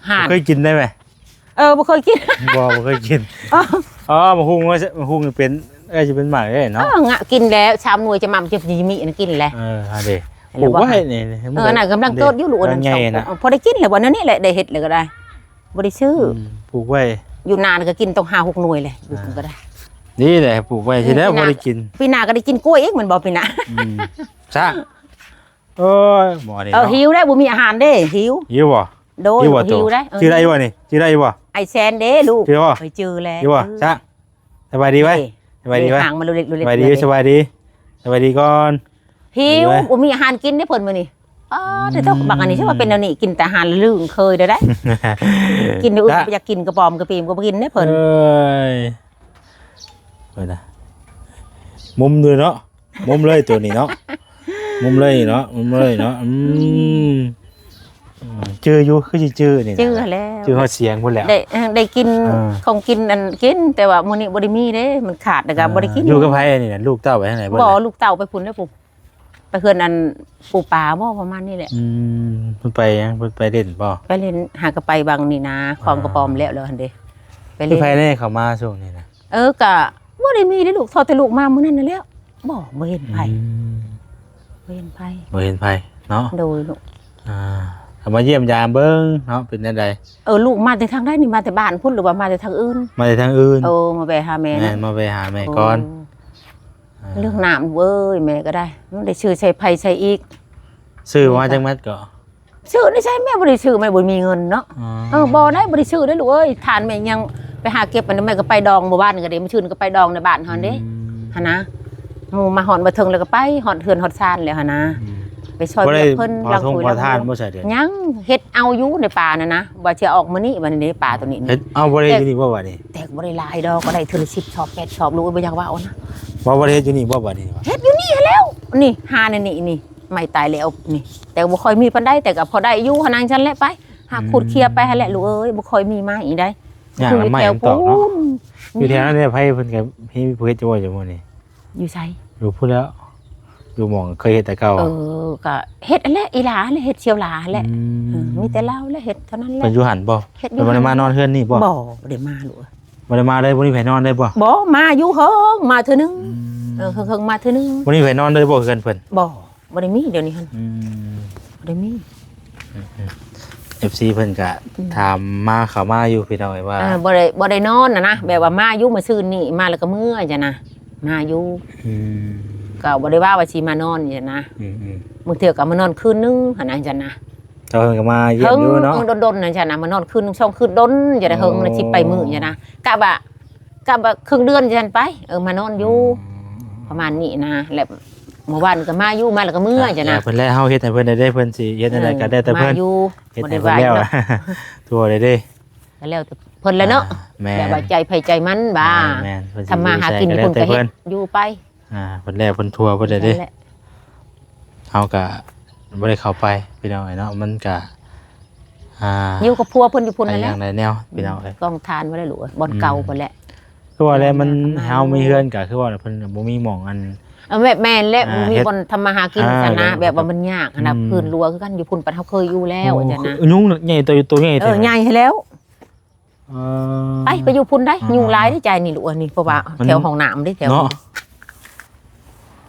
່ເຄີຍກິນໄດ້ແມ່. ເອີ ບໍ່ເຄີຍກິນ. ບໍ່ ບໍ່ເຄີຍກິນ. ອໍ ໝາກຫຸ່ງ ໝາກຫຸ່ງນີ້ເປັນ ເອີ ຊິເປັນໝາກເດ້ເນາະ. ເອີ ງະ ກິນແລ້ວ ຊາມໜ່ວຍຈະໝ່ຳ ຈະມີມີອັນກິນແຫຼະ. ເອີ ຫັ້ນເດ້ ປູກໄວ້ນີ້. ເອີ ອັນນັ້ນກຳລັງເກີດຢູ່ລູກ ອັນນັ້ນ ໃຫຍ່ນະ ພໍໄດ້ກິນແລ້ວ ອັນນີ້ແຫຼະ ໄດ້ເຮັດແລ້ວກໍໄດ້. ບໍ່ໄດ້ຊື້ ອືມ ປູກໄວ້ ຢູ່ນານກໍກິນຕ້ອງຫ້າຫົກໜ່ວຍແຫຼະ ຢູ່ພຸ້ນກໍໄດ້. ນີ້ແຫຼະ ປູກໄວ້ ອືມ ຊິໄດ້ພໍໄດ້ກິນ. ປີໜ້າກໍໄດ້ກິນກ້ວຍອີກແມ່ນບໍ່ ປີໜ້າ? ອືມ ຊະ ໂອ້ຍ ໝໍນີ້ ເອີ ເນາະ ຫິວແລ້ວ ບໍ່ມີອາຫານເດ້ ຫິວ. ຫິວບໍ່? ໂດຍ ຫິວບໍ່? ຫິວໄດ໋. ເອີ ຈື່ໄດ້ຢູ່ບໍ່ນີ້? ຈື່ໄດ້ຢູ່ບໍ່? ອ້າຍແຊນເດ້ລູກ. ຈື່ບໍ່? ເອີ ຈື່ແລ້ວ. ຫິວບໍ່? ຊະ ສະບາຍດີໄວ້. ເດ້ ສະບາຍດີໄວ້. ຫາງມັນລຸເລັກລຸເລັກ. ສະບາຍດີ ສະບາຍດີ ສະບາຍດີກ່ອນ. ຫິວ ບໍ່ມີອາຫານກິນເດ້ເພິ່ນມື້ນີ້. ອໍ ອືມ ແຕ່ເຖິງບັກອັນນີ້ ຊິວ່າເປັນແນວນີ້ ກິນແຕ່ອາຫານລຶ້ງເຄີຍເດ້ ກິນແນວອື່ນ ຢາກກິນກະປອມກະປີມກໍບໍ່ກິນເດ້ເພິ່ນ. ເອີຍ ເບິ່ງນະ ມຸມຢູ່ເນາະ. ມຸມເລີຍໂຕນີ້ເນາະ ມຸມເລີຍເນາະ ມຸມເລີຍເນາະ. ອືມ ອືມ ຈື່ຢູ່ ຄືຊິຈື່ນີ້ນະ ຈື່ແລ້ວ ຈື່ຮອດສຽງພຸ້ນແຫຼະ. ໄດ້ ເອີ ໄດ້ກິນ ເອີ ຂອງກິນອັນກິນ ແຕ່ວ່າມື້ນີ້ບໍ່ໄດ້ມີເດ້ ມັນຂາດແລ້ວກໍ ອ່າ ບໍ່ໄດ້ກິນ. ຢູ່ກັບໃຜອັນນີ້ນະ? ລູກເຕົ້າໄປທາງໃດເບິດ? ບໍ່ ລູກເຕົ້າໄປພຸ້ນແລ້ວພຸ້ນ ໄປເຮືອນອັນປູ່ປາບໍ່ ປະມານນີ້ແຫຼະ. ອືມ ເພິ່ນໄປຫຍັງ? ເພິ່ນໄປຫຼິ້ນບໍ່? ໄປຫຼິ້ນ ຫາກໍໄປບາງນີ້ນະ ຂອງກະປອມແລ້ວ ແລ້ວຫັ້ນເດ້ ໄປຫຼິ້ນ. ມີໃຜແດ່ເຂົ້າມາຊ່ວງນີ້ນະ? ເອີ ກະບໍ່ໄດ້ມີເດ້ລູກ ເທົ່າແຕ່ລູກມາມື້ນັ້ນນັ້ນແຫຼ້ວ. ບໍ່ ບໍ່ເຫັນໃຜ. ອືມ ບໍ່ເຫັນໃຜ. ບໍ່ເຫັນໃຜເນາະ. ໂດຍລູກ. ອ່າ ເຂົ້າມາຢ້ຽມຢາມເບິ່ງເນາະ ເປັນແນວໃດ? ເອີ ລູກມາແຕ່ທາງໃດນີ້? ມາແຕ່ບ້ານພຸ້ນ ຫຼືວ່າມາແຕ່ທາງອື່ນ? ມາແຕ່ທາງອື່ນ. ເອີ ມາແວະຫາແມ່. ແມ່ນ ມາແວະຫາແມ່ກ່ອນ. ໂອ້ ອ່າ ເລື່ອງນ້ຳເວີຍ ແມ່ກໍໄດ້ ມັນໄດ້ຊື້ໃສ່ໃຜໃສ່ອີກ? ຊື້ມາຈັກແມັດກໍ? ຊື້ໃນໃສ ແມ່ບໍ່ໄດ້ຊື້ ແມ່ບໍ່ມີເງິນເນາະ. ອໍ ເອີ ບໍ່ໄດ້ ບໍ່ໄດ້ຊື້ເດ້ລູກເອີຍ ຖ່ານແມ່ຍັງໄປຫາເກັບ ອັນນັ້ນແມ່ກໍໄປດອງ ມື້ວານນີ້ກໍໄດ້ ມື້ຊື່ນກໍໄປດອງໃນບ້ານເຮົາເດ້. ອືມ ຫັ້ນນະ ໝູ່ມາຮອດມາເຖິງແລ້ວກໍໄປຮອດເຮືອນຮອດຊານແລ້ວຫັ້ນນະ. ອືມ ໄປຊ່ອຍວຽກເພິ່ນ ບໍ່ໄດ້ເຜົາທົ່ງເຜົາຖ່ານບໍ່? ໃສ່ເດ ຍັງເຮັດເອົາຢູ່ໃນປ່ານັ້ນນະ ວ່າຊິເອົາອອກມື້ນີ້ ບັດນີ້ເດ້ ປາໂຕນີ້ ເຮັດເອົາບໍ່ໄດ້ຢູ່ນີ້ບໍ່ບັດນີ້? ແຕ່ບໍ່ໄດ້ຫຼາຍດອກ ກໍໄດ້ເທື່ອລະສິບຊອບ ແປດຊອບ ລູກເອີຍ ບໍ່ຢາກເວົ້ານະ. ບໍ່ ບໍ່ໄດ້ເຮັດຢູ່ນີ້ບໍ່ບັດນີ້? ເຮັດຢູ່ນີ້ຫັ້ນແລ້ວ ນີ້ ຫາໃນນີ້ນີ້ ໄມ້ຕາຍແລ້ວນີ້ ແຕ່ບໍ່ຄ່ອຍມີປານໃດ ແຕ່ກໍພໍໄດ້ຢູ່ຫັ້ນນະ ຈັ່ງຊັ້ນແຫຼະ ໄປຫາ ອືມ ຂຸດເຄຍໄປຫັ້ນແຫຼະ ລູກເອີຍ ບໍ່ຄ່ອຍມີໄມ້ໃດ. ຍາກນຳໄມ້ນຳຕອກເນາະ. ຢູ່ແຖວນັ້ນເດ້ ໃຜເພິ່ນກໍເຮັດ ເຮັດຢູ່ບໍ່ ຢູ່ໝ່ອງນີ້? ຢູ່ໃສ? ຢູ່ພຸ້ນແຫຼ້ວ ຢູ່ໝ່ອງເຄີຍເຮັດແຕ່ເກົ່າ. ເອີ ກໍເຮັດຫັ້ນແຫຼະ ອີຫຼາຫັ້ນແຫຼະ ເຮັດສ່ຽວຫຼາຫັ້ນແຫຼະ. ອືມ ເອີ ມີແຕ່ລາວແຫຼະເຮັດເທົ່ານັ້ນແຫຼະ. ເພິ່ນຢູ່ຫັ້ນບໍ່? ເຮັດຢູ່ຫັ້ນ. ເພິ່ນບໍ່ໄດ້ມານອນເຮືອນນີ້ບໍ່? ບໍ່ ບໍ່ໄດ້ມາລູກເອີຍ. ບໍ່ໄດ້ມາເລີຍ ບໍ່ມີໃຜນອນເລີຍບໍ່? ບໍ່ ມາຢູ່ເຫິງ ມາເທື່ອໜຶ່ງ. ອືມ ເອີ ເຫິງໆ ມາເທື່ອໜຶ່ງ. ບໍ່ມີໃຜນອນເລີຍບໍ່ເຮືອນເພິ່ນ? ບໍ່ ບໍ່ໄດ້ມີດຽວນີ້ຫັ້ນ. ອືມ ບໍ່ໄດ້ມີ. ອືມໆ ເອັຟຊີເພິ່ນກະ ອືມ ຖາມມາເຂົ້າມາຢູ່ພີ່ນ້ອງເອີຍວ່າ ເອີ ບໍ່ໄດ້ ບໍ່ໄດ້ນອນນະນະ ອືມ ແບບວ່າມາຢູ່ມື້ຊືນນີ້ ມາແລ້ວກໍເມືອຈັ່ງນະ ມາຢູ່. ອືມ ກໍບໍ່ໄດ້ວ່າວ່າຊິມານອນຈັ່ງນະ. ອືມໆ ບາງເທື່ອກໍມານອນຄືນໜຶ່ງຫັ້ນນະ ຈັ່ງນະ. ເຂົາເພິ່ນກໍມາຢ້ຽມຢູ່ເນາະ. ເອີ ດົນໆ ຫັ້ນຊັ້ນນະ ມານອນຄືນໜຶ່ງສອງຄືນ ດົນຈັ່ງໃດ. ໂອ້ ເຫິງນະ ສິໄປມື້ຈັ່ງນະ ກະວ່າ ກະວ່າເຄິ່ງເດືອນຈັ່ງຊັ້ນໄປ ເອີ ມານອນຢູ່. ອືມ ປະມານນີ້ນະ ແລ້ວມື້ວານກໍມາຢູ່ ມາແລ້ວກໍເມືອຈັ່ງນະ. ເພິ່ນແລະ ເຮົາເຮັດໃຫ້ເພິ່ນໄດ້ເດ້ ເພິ່ນຊິເຮັດແນວໃດກໍແລ້ວແຕ່ເພິ່ນ. ເອີ ມາຢູ່ ເຮັດໃຫ້ເພິ່ນແລ້ວ ບໍ່ໄດ້ວ່າຫຍັງດອກ ທົ່ວໄດ້ເດ້ ກໍແລ້ວແຕ່ເພິ່ນແຫຼະເນາະ. ອ່າ ແມ່ນ ແບບວ່າໃຈໃຜໃຈມັນບາດ. ອ່າ ແມ່ນ ເພິ່ນຊິ ທຳມາຫາກິນ ຢູ່ໃສກໍແລ້ວແຕ່ເພິ່ນ ເພິ່ນກໍເຮັດຢູ່ໄປ. ອ່າ ເພິ່ນແລ້ວເພິ່ນທົ່ວເພິ່ນໄດ້ເດ້. ນັ້ນແຫຼະ ເຮົາກໍບໍ່ໄດ້ເຂົ້າໄປພີ່ນ້ອງເອີຍເນາະ ມັນກໍ ອ່າ ຢູ່ກັບຜົວເພິ່ນຢູ່ພຸ້ນນັ້ນແຫຼະ ໄປຢ່າງໃດແນວພີ່ນ້ອງເອີຍ. ອືມ ກອງຖ່ານບໍ່ໄດ້ລູກເອີຍ ບ່ອນເກົ່າ ອືມ ພຸ້ນແຫຼະ. ຄືວ່າແຫຼະ ມັນ ເຮົາມີເຮືອນກໍຄືວ່າເພິ່ນບໍ່ມີໝ່ອງອັນ ເອີ ແມ່ນແຫຼະ ອ່າ ບໍ່ມີ ເຮັດ ບ່ອນທຳມາຫາກິນ ອ່າ ຊັ້ນນະ ແບບວ່າມັນຍາກຫັ້ນນະ ອືມ ພື້ນລົວຄືກັນ ຢູ່ພຸ້ນປານເຮົາເຄີຍຢູ່ແລ້ວ ໂອ້ ຈັ່ງຊັ້ນນະ ຍຸງໃຫຍ່ ໂຕ ໂຕໃຫຍ່ແທ້ ເອີ ໃຫຍ່ແລ້ວ ເອີ ໄປ ໄປຢູ່ພຸ້ນໄດ໋ ອ່າ ຍຸງຫຼາຍເດ້ ໃຈນີ້ລູກເອີຍ ນີ້ ເພາະວ່າ ອ່າ ແຖວຫ້ອງນ້ຳເດ້ ແຖວ ເນາະ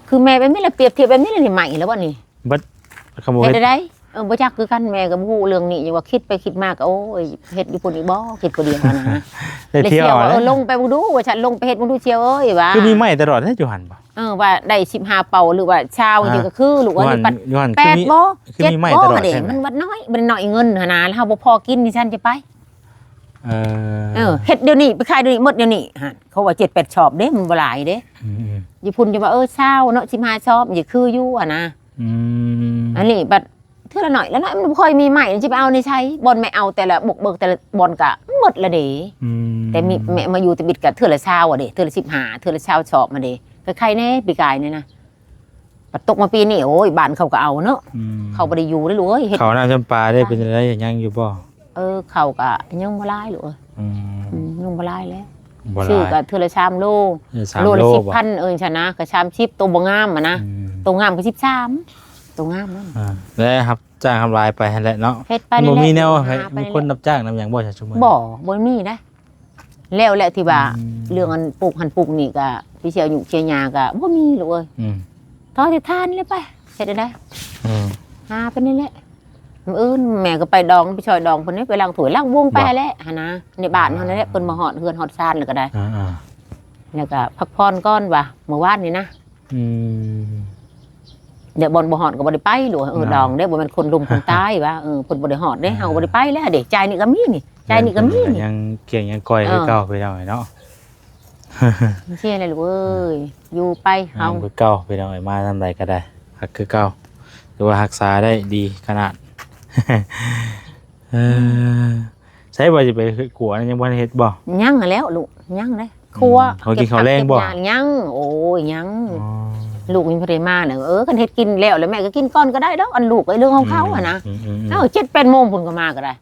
ຄືແມ່ແບບນີ້ລະ ປຽບທຽບແບບນີ້ລະ ນີ້ໄໝ້ແລ້ວບໍ່ນີ້ ບັດ ເຮັດໄດ້ ເອີ ບໍ່ຈັກຄືກັນ ແມ່ກໍບໍ່ຮູ້ເລື່ອງນີ້ ຍັງວ່າຄິດໄປຄິດມາກໍ ໂອ້ຍ ເຮັດຢູ່ພຸ້ນອີກບໍ່ ຄິດຜູ້ດຽວຫັ້ນນະ ໄດ້ທ່ຽວ ແລ້ວສ່ຽວວ່າ ເອີ ລົງໄປເບິ່ງດູວ່າຊັ້ນ ລົງໄປເຮັດເບິ່ງດູສ່ຽວເອີຍວ່າ ຄືມີໄມ້ຕະຫຼອດເດ້ຢູ່ຫັ້ນບໍ່ ເອີ ວ່າໄດ້ສິບຫ້າເປົາ ຫຼືວ່າຊາວ ອ່າ ຈັ່ງຊີ້ກໍຄື ລູກເອີຍ ຢູ່ຫັ້ນ ນີ້ປັດ ຢູ່ຫັ້ນ ແປດ ຄືມີ ບໍ່ ຄື ເຈັດ ມີໄມ້ ບໍ່ ຕະຫຼອດ ເດ້ ໃຊ່ໄໝ ມັນວັດນ້ອຍ ມັນນ້ອຍເງິນຫັ້ນນະ ແລ້ວເຮົາບໍ່ພໍກິນນີ້ຊັ້ນຈະໄປ ເອີ ເອີ ເຮັດດຽວນີ້ ໄປຂາຍດຽວນີ້ ໝົດດຽວນີ້ຫັ້ນ ເຂົາວ່າເຈັດແປດຊອບເດ້ ມັນບໍ່ຫຼາຍເດ້ ອືມໆ ຢູ່ພຸ້ນຈະວ່າ ເອີ ຊາວເນາະ ສິບຫ້າຊອບ ຈະຄືຢູ່ຫັ້ນນະ ອືມ ອັນນີ້ບັດເທື່ອລະໜ້ອຍລະໜ້ອຍ ມັນບໍ່ຄ່ອຍມີໄມ້ ຊິໄປເອົາໃນໃສ ບ່ອນແມ່ເອົາແຕ່ລະບົກເບີກແຕ່ລະບ່ອນກະໝົດລະເດ້ ອືມ ແຕ່ມີແມ່ມາຢູ່ແຕ່ບິດກະເທື່ອລະຊາວອະເດ້ ເທື່ອລະສິບຫ້າ ເທື່ອລະຊາວຊອບມາເດ້ ໄຄໆແດ່ ປີກາຍນີ້ນະ ບັດຕົກມາປີນີ້ ໂອ້ຍ ບ້ານເຂົາກໍເອົາເນາະ ອືມ ເຂົາບໍ່ໄດ້ຢູ່ເດ້ລູກເອີຍ ເຂົ້ານ້ຳຈຳປາໄດ້ ເປັນຈັ່ງໃດ ຍັງຢູ່ບໍ່? ເອີ ເຂົ້າກໍຍັງບໍ່ຫຼາຍລູກເອີຍ ອືມ ອືມ ຍັງບໍ່ຫຼາຍແຫຼະ ບໍ່ຫຼາຍ ຊື້ກໍເທື່ອລະສາມໂລ ເອີ ສາມໂລ ໂລລະສິບພັນ ເອີ ຊັ້ນນະ ກໍສາມສິບ ໂຕບໍ່ງາມຫັ້ນນະ ອືມ ໂຕງາມກໍສິບສາມ ໂຕງາມນັ້ນ ອ່າ ແລ້ວຮັບຈ້າງຮັບລາຍໄປຫັ້ນແຫຼະເນາະ ເຮັດໄປ ມັນບໍ່ມີແນວ ນັ້ນແຫຼະ ໃຫ້ ຫາໄປ ມີຄົນ ນັ້ນແຫຼະ ຮັບຈ້າງນຳຫຍັງບໍ່ຊະຊຸມມື້ ບໍ່ ບໍ່ມີນະ ແລ້ວແຫຼະທີ່ວ່າ ອືມ ເລື່ອງອັນປູກຫັ້ນປູກນີ້ກໍ ໄປເຊົ່າຫຍຸ້ງເຊົ່າຍາກໍບໍ່ມີລູກເອີຍ ອືມ ຂໍແຕ່ທານແຫຼະໄປ ເຮັດໄດ້ ອືມ ຫາໄປນີ້ແຫຼະ ມື້ອື່ນແມ່ກໍໄປດອງ ໄປຊ່ອຍດອງເພິ່ນ ໄປລ້າງຖ້ວຍລ້າງວົງ ບໍ່ ໄປຫັ້ນແຫຼະຫັ້ນນະ ໃນບ້ານເຮົານັ້ນແຫຼະ ບໍ່ ເພິ່ນມາຮອດເຮືອນຮອດຊານແລ້ວກໍໄດ້ ອ່າໆ ແລ້ວກໍພັກຜ່ອນກ່ອນວ່າ ມື້ວານນີ້ນະ ອືມ ແລ້ວບ່ອນບໍ່ຮອດກໍບໍ່ໄດ້ໄປລູກເອີຍ ອ່າ ດອງເດ້ ບໍ່ແມ່ນຄົນລຸ່ມຄົນຕາຍວ່າ ເອີ ເພິ່ນບໍ່ໄດ້ຮອດເດ້ ອ່າ ເຮົາບໍ່ໄດ້ໄປແລ້ວເດ້ ໃຈນີ້ກໍມີນີ້ ໃຈນີ້ກໍມີນີ້ ຍັງກ້ຽງຍັງກ້ອຍ ເອີ ຄືເກົ່າ ພີ່ນ້ອງເອີຍເນາະ ເຊັ່ນແຫຼະລູກເອີຍ ຢູ່ໄປເຮົາ ງາມຄືເກົ່າ ພີ່ນ້ອງເອີຍ ມາທາງໃດກໍໄດ້ ຮັກຄືເກົ່າ ຖືວ່າຮັກສາໄດ້ດີຂະໜາດ ເອີ ໃສວ່າຊິໄປກົວ ຍັງບໍ່ທັນເຮັດບໍ່? ຍັງຫັ້ນແຫຼ້ວລູກ ຍັງເດ້ ອືມ ຄົວ ເຂົາກິນເຂົ້າແລງບໍ່? ເກັບຜັກເກັບຫຍ້າຍັງ ໂອ້ຍ ຍັງ ອໍ ລູກຍັງບໍ່ໄດ້ມານະ ເອີ ຄັນເຮັດກິນແລ້ວ ແລ້ວແມ່ກໍກິນກ່ອນກໍໄດ້ດອກ ອັນລູກກໍເລື່ອງຂອງເຂົາຫັ້ນນະ ອືມໆໆ ເອີ ເຈັດແປດໂມງພຸ້ນກໍມາກໍໄດ້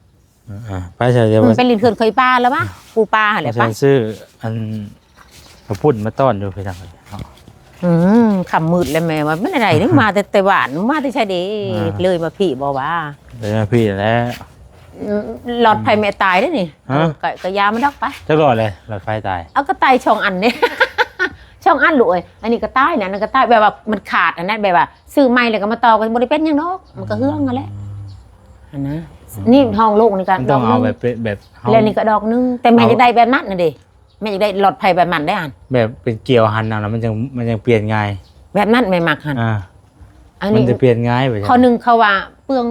ອ່າໆ ໄປຊະ ດຽວ ອືມ ໄປຫຼິ້ນເຂື່ອນເຄີຍປາແລ້ວວະ ປູປາຫັ້ນແຫຼະ ໄປ ໄປຊື້ອັນ ເຂົ້າປຸ້ນມາຕ້ອນຢູ່ ພີ່ນ້ອງເອີຍເນາະ ອືມ ຄ່ຳມືດແລ້ວແມ່ວ່າ ມັນໄດ້ ມາແຕ່ ແຕ່ບ້ານ ມາແຕ່ໃສເດ ອ່າ ເລີຍມາພີ້ບໍ່ວ່າ ເລີຍມາພີ້ແລ້ວ ອືມ ຫຼອດໄຟແມ່ຕາຍເດ້ນີ້ ຮະ ເອີ ກະ ກະຢ່າມັນດອກໄປ ຈັກຫຼອດເລີຍ ຫຼອດໄຟຕາຍ ເອົາ ກະຕາຍສອງອັນເດ້ ສອງອັນລູກເອີຍ ອັນນີ້ກະຕາຍນະ ອັນນັ້ນກະຕາຍ ແບບວ່າມັນຂາດ ອັນນັ້ນ ແບບວ່າຊື້ໃໝ່ແລ້ວກະມາຕໍ່ ກະບໍ່ໄດ້ເປັນຫຍັງດອກ ມັນກະເຮືອງຫັ້ນແຫຼະ ຫັ້ນນະ ນີ້ຫ້ອງໂລ່ງນີ້ກະ ມັນຕ້ອງເອົາແບບ ດອກໜຶ່ງ ເປັນແບບເຮົາ ແລ້ວນີ້ກະດອກໜຶ່ງ ແຕ່ແມ່ຢາກໄດ້ແບບນັ້ນນະເດ ແມ່ຢາກໄດ້ຫຼອດໄຟແບບນັ້ນໄດ້ຫັ້ນ ແບບເປັນກຽວຫັ້ນນະ ມັນຈັ່ງ ມັນຈັ່ງປ່ຽນງ່າຍ ແບບນັ້ນແມ່ມັກຫັ້ນ ອ່າ ອັນນີ້ມັນຈະປ່ຽນງ່າຍໄປ ຂໍ້ໜຶ່ງເຂົາວ່າເປືອງ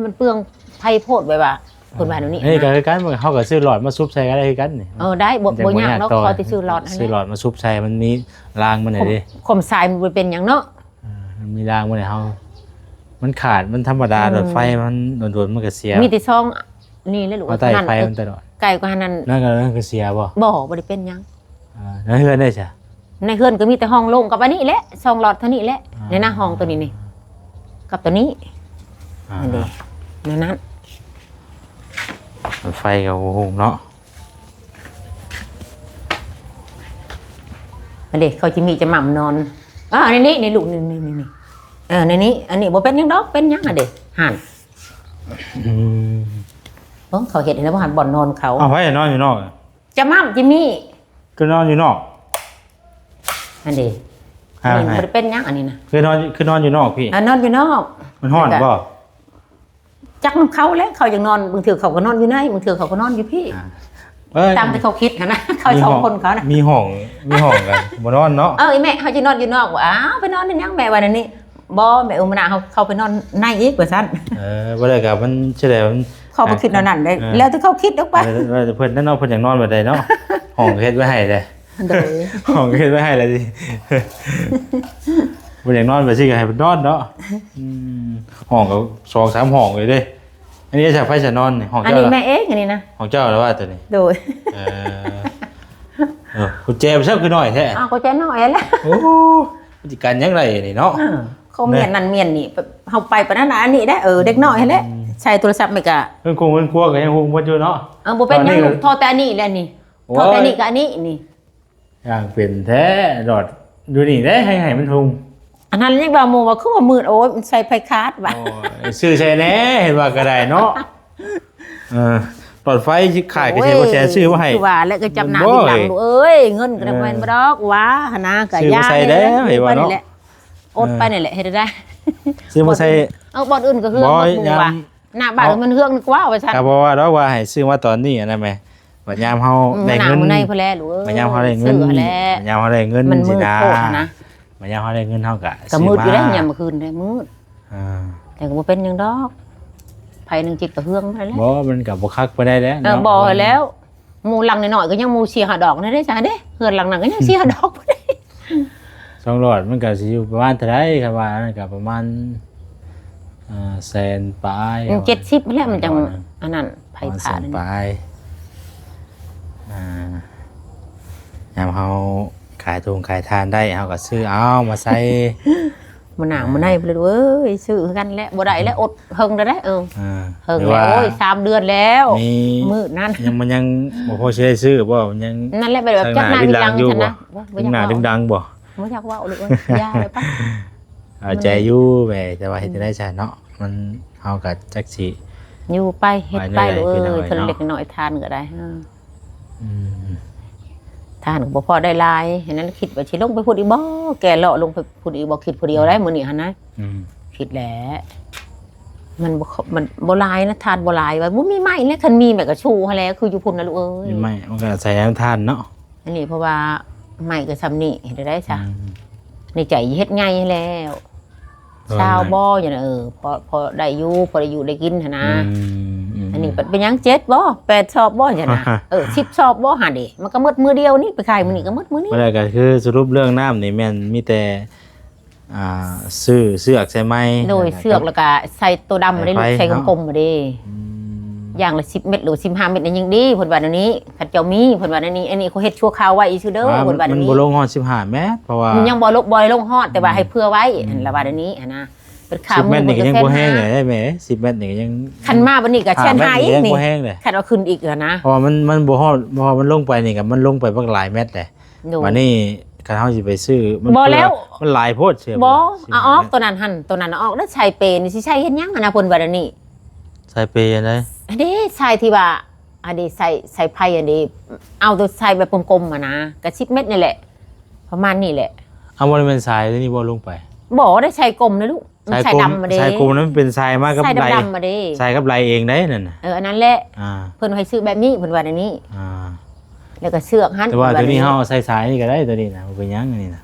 ມັນເປືອງໄຟໂພດ ແບບວ່າ ເພິ່ນວ່າແນວນີ້ ອັນນີ້ກໍຄືກັນ ເຮົາກໍຊື້ຫຼອດມາຊຸບໃສ່ກໍໄດ້ຄືກັນນີ້ ເອີ ໄດ້ ບໍ່ ບໍ່ຍາກດອກ ຂໍແຕ່ຊື້ຫຼອດ ຊື້ຫຼອດມາຊຸບໃສ່ ມັນມີລາງມັນເດ້ ຄວາມສາຍມັນບໍ່ເປັນຫຍັງເນາະ ອ່າ ມັນມີລາງບໍ່ໄດ້ເຮົາ ມັນຂາດ ມັນທຳມະດາ ອືມ ລົດໄຟມັນດົນໆ ມັນກໍເສຍ ມີແຕ່ຊ່ອງນີ້ແຫຼະລູກ ເອົາໃຕ້ໄຟມັນຕະຫຼອດ ໄກກວ່ານັ້ນ ນັ້ນກໍ ນັ້ນກໍເສຍບໍ່? ບໍ່ ບໍ່ໄດ້ເປັນຫຍັງ ອ່າ ໃນເຮືອນເດ້ຊະ? ໃນເຮືອນກໍມີແຕ່ຫ້ອງໂລ່ງກັບອັນນີ້ແຫຼະ ຊ່ອງຫຼອດເທົ່ານີ້ແຫຼະ ອ່າ ໃນໜ້າຫ້ອງໂຕນີ້ນີ້ ກັບໂຕນີ້ ອ່າ ນັ້ນເດ້ ໃນນັ້ນ ໄຟກໍບໍ່ຮູ້ເນາະ ອັນເດ ເຂົາຈະມີຈະໝ່ຳນອນ ອ່າ ໃນນີ້ ໃນລູກນີ້ ນີ້ ນີ້ ນີ້ ເອີ ໃນນີ້ ອັນນີ້ບໍ່ເປັນຫຍັງດອກ ເປັນຫຍັງ ອັນເດ ຫັ້ນ ອືມ ເບິ່ງເຂົາເຮັດໃຫ້ແລ້ວ ບໍ່ຫັນບ່ອນນອນເຂົາ ເອົາ ໃຜນອນຢູ່ນອກ ຈະໝ່ຳຈະມີ ຄືນອນຢູ່ນອກ ອັນເດ ອ່າ ນີ້ ໃຫ້ ບໍ່ໄດ້ເປັນຫຍັງ ອັນນີ້ນະ ຄືນອນ ຄືນອນຢູ່ນອກພີ້ ອ່າ ນອນຢູ່ນອກ ມັນຮ້ອນບໍ່? ຈັກນຳເຂົາແຫຼະ ເຂົາຢາກນອນ ບາງເທື່ອເຂົາກໍນອນຢູ່ໃນ ບາງເທື່ອເຂົາກໍນອນຢູ່ພີ້ ອ່າ ເອີ ຕາມທີ່ເຂົາຄິດຫັ້ນນະ ເຂົາສອງຄົນເຂົານະ ມີຫ້ອງ ມີຫ້ອງກໍບໍ່ນອນເນາະ ເອີ ອີແມ່ ເຮົາຈະນອນຢູ່ນອກ ອ້າວ ໄປນອນເຮັດຫຍັງ ແມ່ວ່າແນວນີ້ ບໍ່ ແມ່ ເອີ ມື້ໜ້າເຮົາເຂົ້າໄປນອນໃນອີກວ່າຊັ້ນ ເອີ ບໍ່ໄດ້ກໍມັນຊິໄດ້ ມັນ ເຂົາບໍ່ຄິດແນວນັ້ນເດ້ ເອີ ແລ້ວແຕ່ເຂົາຄິດດອກໄປ ແລ້ວແຕ່ເພິ່ນນັ້ນເນາະ ເພິ່ນຢາກນອນແບບໃດເນາະ ຫ້ອງກໍເຮັດໄວ້ໃຫ້ເດ້ ໂດຍ ຫ້ອງກໍເຮັດໄວ້ໃຫ້ແລ້ວຕິ ບໍ່ຢາກນອນແບບຊີ້ກໍໃຫ້ເພິ່ນນອນເນາະ ອືມ ຫ້ອງກໍສອງສາມຫ້ອງເລີຍເດ້ ອັນນີ້ໃຊ້ໃຜໃຊ້ນອນນີ້ ຫ້ອງເຈົ້າ ອັນນີ້ແມ່ເອງ ອັນນີ້ນະ ຫ້ອງເຈົ້າລະວ່າໂຕນີ້ ໂດຍ ເອີ ເອີ ກຸນແຈໄປໃຊ້ຄືນ້ອຍແທ້ ອ້າວ ກຸນແຈນ້ອຍແຫຼະ ໂອ້ ມັນຊິກັນຫຍັງໄດ້ນີ້ເນາະ ເອີ ເຂົາມ້ຽນນັ້ນມ້ຽນນີ້ ເຮົາໄປປານນັ້ນ ອັນນີ້ໄດ້ ເອີ ເດັກນ້ອຍຫັ້ນແຫຼະ ອືມ ໃຊ້ໂທລະສັບແມ່ນກະ ເຮືອນຄົງເຮືອນຄົວກໍຍັງຮຸ່ງເບິດຢູ່ເນາະ ເອີ ບໍ່ເປັນຫຍັງລູກ ທໍ່ແຕ່ອັນນີ້ແຫຼະນີ້ ທໍ່ແຕ່ອັນນີ້ກັບອັນນີ້ນີ້ ຊ່າງເປັນແທ້ ຫຼອດ ຢູ່ນີ້ເດ້ ໃຫ້ ໃຫ້ມັນຮຸ່ງ. ອັນນັ້ນຍັງວ່າໝູ່ວ່າຄືວ່າມືດ ໂອ້ຍ ມັນໃສ່ໄຟຂາດວ່າ. ໂອ້ຍ ຊື້ໃສ່ແດ່ ເຫັນວ່າກໍໄດ້ເນາະ. ເອີ ຫຼອດໄຟຂາຍກໍໃຊ້ບໍ່ແສນຊື້ມາໃຫ້. ຄືວ່າແລ້ວກໍຈັບໜ້າ ໂອ້ຍ ຕິດຫຼັງລູກເອີຍ ເງິນກໍໄດ້ ເອີ ບໍ່ແມ່ນບໍ່ດອກວ່າຫັ້ນນະ ກໍຢ່າ ຊື້ບໍ່ໃສ່ແດ່ ເຫັນວ່າເນາະ. ອົດໄປນີ້ແຫຼະ ເຮັດໄດ້. ຊື້ມາໃສ່ ເອີ ບ່ອນອື່ນກໍເຮືອນໝົດໝູ່ວ່າ ໜ້າບ້ານມັນເຮືອນກວ່າວ່າຊັ້ນ. ກໍບໍ່ວ່າດອກວ່າໃຫ້ຊື້ມາຕອນນີ້ ອັນນັ້ນແໝ ບັດຍາມເຮົາໄດ້ເງິນ ມື້ໜ້າມື້ໃນພຸ້ນແຫຼະລູກເອີຍ. ບັດຍາມເຮົາໄດ້ເງິນ ຊື້ຫັ້ນແຫຼະ ຊິນະ ບັດຍາມເຮົາໄດ້ເງິນ ມັນມືດໂພດຫັ້ນນະ. ບັດຍາມເຮົາໄດ້ເງິນເຮົາກໍ ກໍມືດຢູ່ເດ້ ຊິມາ ຍາມມື້ຄືນເດ້ ມືດ. ອ່າ ແຕ່ກໍບໍ່ເປັນຫຍັງດອກ ໄຟໜຶ່ງຈິດກໍເຮືອງໄປແລ້ວ. ບໍ່ ມັນກໍບໍ່ຄັກປານໃດແຫຼະ ເອີ ເນາະ ບໍ່ແລ້ວ. ໝູ່ຫຼັງນ້ອຍໆກໍຍັງໝູ່ສີ່ຫ້າດອກນັ້ນເດ້ ຈ້າເດ້. ເຮືອນຫຼັງນັ້ນກໍຍັງສີ່ຫ້າດອກບໍ່ໄດ້. ສອງຫຼອດມັນກໍຊິຢູ່ປະມານເທົ່າໃດ? ຄັນວ່າອັນນັ້ນກໍປະມານ ອ່າ ແສນປາຍ ອືມ ເຈັດສິບແຫຼະ ມັນຈັ່ງ ປະມານນັ້ນ ອັນນັ້ນ ໄຟຟ້າ ປະມານແສນປາຍ. ອ່າ ຍາມເຮົາຂາຍທຸ່ງຂາຍທານໄດ້ ເຮົາກໍຊື້ເອົາມາໃສ່ ມື້ໜ້າ ອ່າ ມື້ໃນພຸ້ນເລີຍເວີຍ ຊື້ຄືກັນແຫຼະ. ບໍ່ໄດ້ແລ້ວ ອືມ ອົດເຫິງແລ້ວເດ້. ເອີ ອ່າ ເຫິງແລ້ວ ໂອ້ຍ ສາມເດືອນແລ້ວ ມື້ນັ້ນຍັງ ມັນຍັງບໍ່ພໍຊິໄດ້ຊື້ບໍ່? ມັນຍັງ ນັ້ນແຫຼະ ແບບຈັກໜ້າວິດຫຼັງຢູ່ຊັ້ນນະ. ບໍ່ຢາກເວົ້າ ດຶງໜ້າດຶງດັງບໍ່? ບໍ່ຢາກເວົ້າເລີຍ ເອີຍ ຢ່າເລີຍປະ. ເອົາໃຈຢູ່ແມ່ ອືມ ແຕ່ວ່າເຮັດຈັ່ງໃດຊະເນາະ ມັນ ເຮົາກໍຈັກຊິຢູ່ໄປເຮັດໄປ ເອີຍ ເພິ່ນເລັກນ້ອຍທານກໍໄດ້. ອືມ ອືມ ທານກໍບໍ່ພໍໄດ້ຫຼາຍ ເຮັດນັ້ນ ຄິດວ່າຊິລົງໄປພຸ້ນອີກບໍ່ ແກ່ເລາະລົງໄປພຸ້ນອີກບໍ່ ຄິດຜູ້ດຽວໄດ໋ ອືມ ມື້ນີ້ຫັ້ນນະ. ອືມ ຄິດແຫຼະ ມັນບໍ່ ມັນບໍ່ຫຼາຍນະ ທານບໍ່ຫຼາຍ ວ່າບໍ່ມີໄມ້ແຫຼະ ຄັນມີແມ່ກໍຊູ່ຫັ້ນແຫຼະ ຄືຢູ່ພຸ້ນນະລູກເອີຍ. ມີໄມ້ມັນກໍອາໄສທານເນາະ ອັນນີ້ ເພາະວ່າໄມ້ກໍຊ່ຳນີ້ ເຮັດໄດ້ຊະ. ອືມ ໃນໃຈເຮັດໃຫຍ່ແລ້ວ ເອີ ຊາວບໍ່ ຢ່າງນັ້ນ ເອີ ພໍ ພໍໄດ້ຢູ່ ພໍໄດ້ຢູ່ໄດ້ກິນຫັ້ນນະ. ອືມ ອືມ ອັນນີ້ເປັນຫຍັງ ເຈັດບໍ່ ແປດຊອບບໍ່ ຢ່າງນັ້ນນະ. ເອີ ສິບຊອບບໍ່ ຫາເດ ມັນກໍໝົດມື້ດຽວນີ້ ໄປຂາຍມື້ນີ້ກໍໝົດມື້ນີ້. ບໍ່ໄດ້ ກໍຄືສະຫຼຸບເລື່ອງນ້ຳນີ້ແມ່ນມີແຕ່ ອ່າ ຊື້ເຊືອກໃສ່ໄມ້ ໂດຍ ແລ້ວກໍ ເຊືອກ ແລ້ວກໍໃສ່ໂຕດຳ ໃສ່ໄຟ ໃສ່ກົມໆ ເນາະ ເດ້. ອືມ ຢ່າງລະສິບເມັດ ຫຼື ສິບຫ້າເມັດນີ້ຍິ່ງດີ ເພິ່ນວ່າແນວນີ້. ຄັນເຈົ້າມີ ເພິ່ນວ່າແນວນີ້ ອັນນີ້ເຂົາເຮັດຊົ່ວຄາວໄວ້ຊື່ໆເດີ ເພິ່ນວ່າແນວນີ້. ມັນບໍ່ລົງຮອດສິບຫ້າເມັດ ເພາະວ່າ ມັນຍັງບໍ່ລົງ ບໍ່ໄດ້ລົງຮອດ ແຕ່ວ່າ ອືມ ໃຫ້ເຜື່ອໄວ້ ອືມ ຫັ້ນລະວ່າແນວນີ້ຫັ້ນນະ. ເປັນຄ່າ ສິບເມັດນີ້ກໍຍັງບໍ່ແຮງເລີຍແມ່ ສິບເມັດນີ້ກໍຍັງ ຄັນມາບັດນີ້ກໍແສນຫ້າອີກນີ້ ຄັນເອົາຂຶ້ນອີກຫັ້ນນະ ເພາະວ່າມັນ ມັນບໍ່ຮອດ ເພາະວ່າມັນລົງໄປນີ້ກໍ ມັນລົງໄປບັກຫຼາຍເມັດແຫຼະ. ໂດຍ ບາດນີ້ຄັນເຮົາຊິໄປຊື້ ມັນ ບໍ່ແລ້ວ ມັນຫຼາຍໂພດ ເຊື່ອບໍ່ ບໍ່ ເອົາອອກ ໂຕນັ້ນຫັ້ນ ໂຕນັ້ນເອົາອອກເດີ. ສາຍເປນີ້ຊິໃຊ້ເຮັດຫຍັງຫັ້ນນະ ເພິ່ນວ່າແນວນີ້. ສາຍເປອັນໃດ? ອັນນີ້ສາຍທີ່ວ່າ ອັນນີ້ສາຍ ສາຍໄຟອັນນີ້ ເອົາໂຕສາຍແບບກົມໆຫັ້ນນະ ກໍສິບເມັດນີ້ແຫຼະ ປະມານນີ້ແຫຼະ. ເອົາ ບໍ່ແມ່ນສາຍນີ້ບໍ່ລົງໄປ? ບໍ່ ໄດ້ສາຍກົມນະລູກ. ສາຍກົມ ສາຍດຳມາເດ້ ສາຍກົມນັ້ນເປັນສາຍມາກັບໄຫຼ ສາຍດຳໆມາເດ້ ສາຍກັບໄຫຼເອງໄດ໋ນັ້ນນະ. ເອີ ອັນນັ້ນແຫຼະ ອ່າ ເພິ່ນໃຫ້ຊື້ແບບນີ້ ເພິ່ນວ່າແນວນີ້. ອ່າ ແລ້ວກໍເຊືອກຫັ້ນ ແຕ່ວ່າໂຕນີ້ເຮົາເອົາໃສ່ສາຍນີ້ກໍໄດ້ ໂຕນີ້ນະ ບໍ່ເປັນຫຍັງ ອັນນີ້ນະ.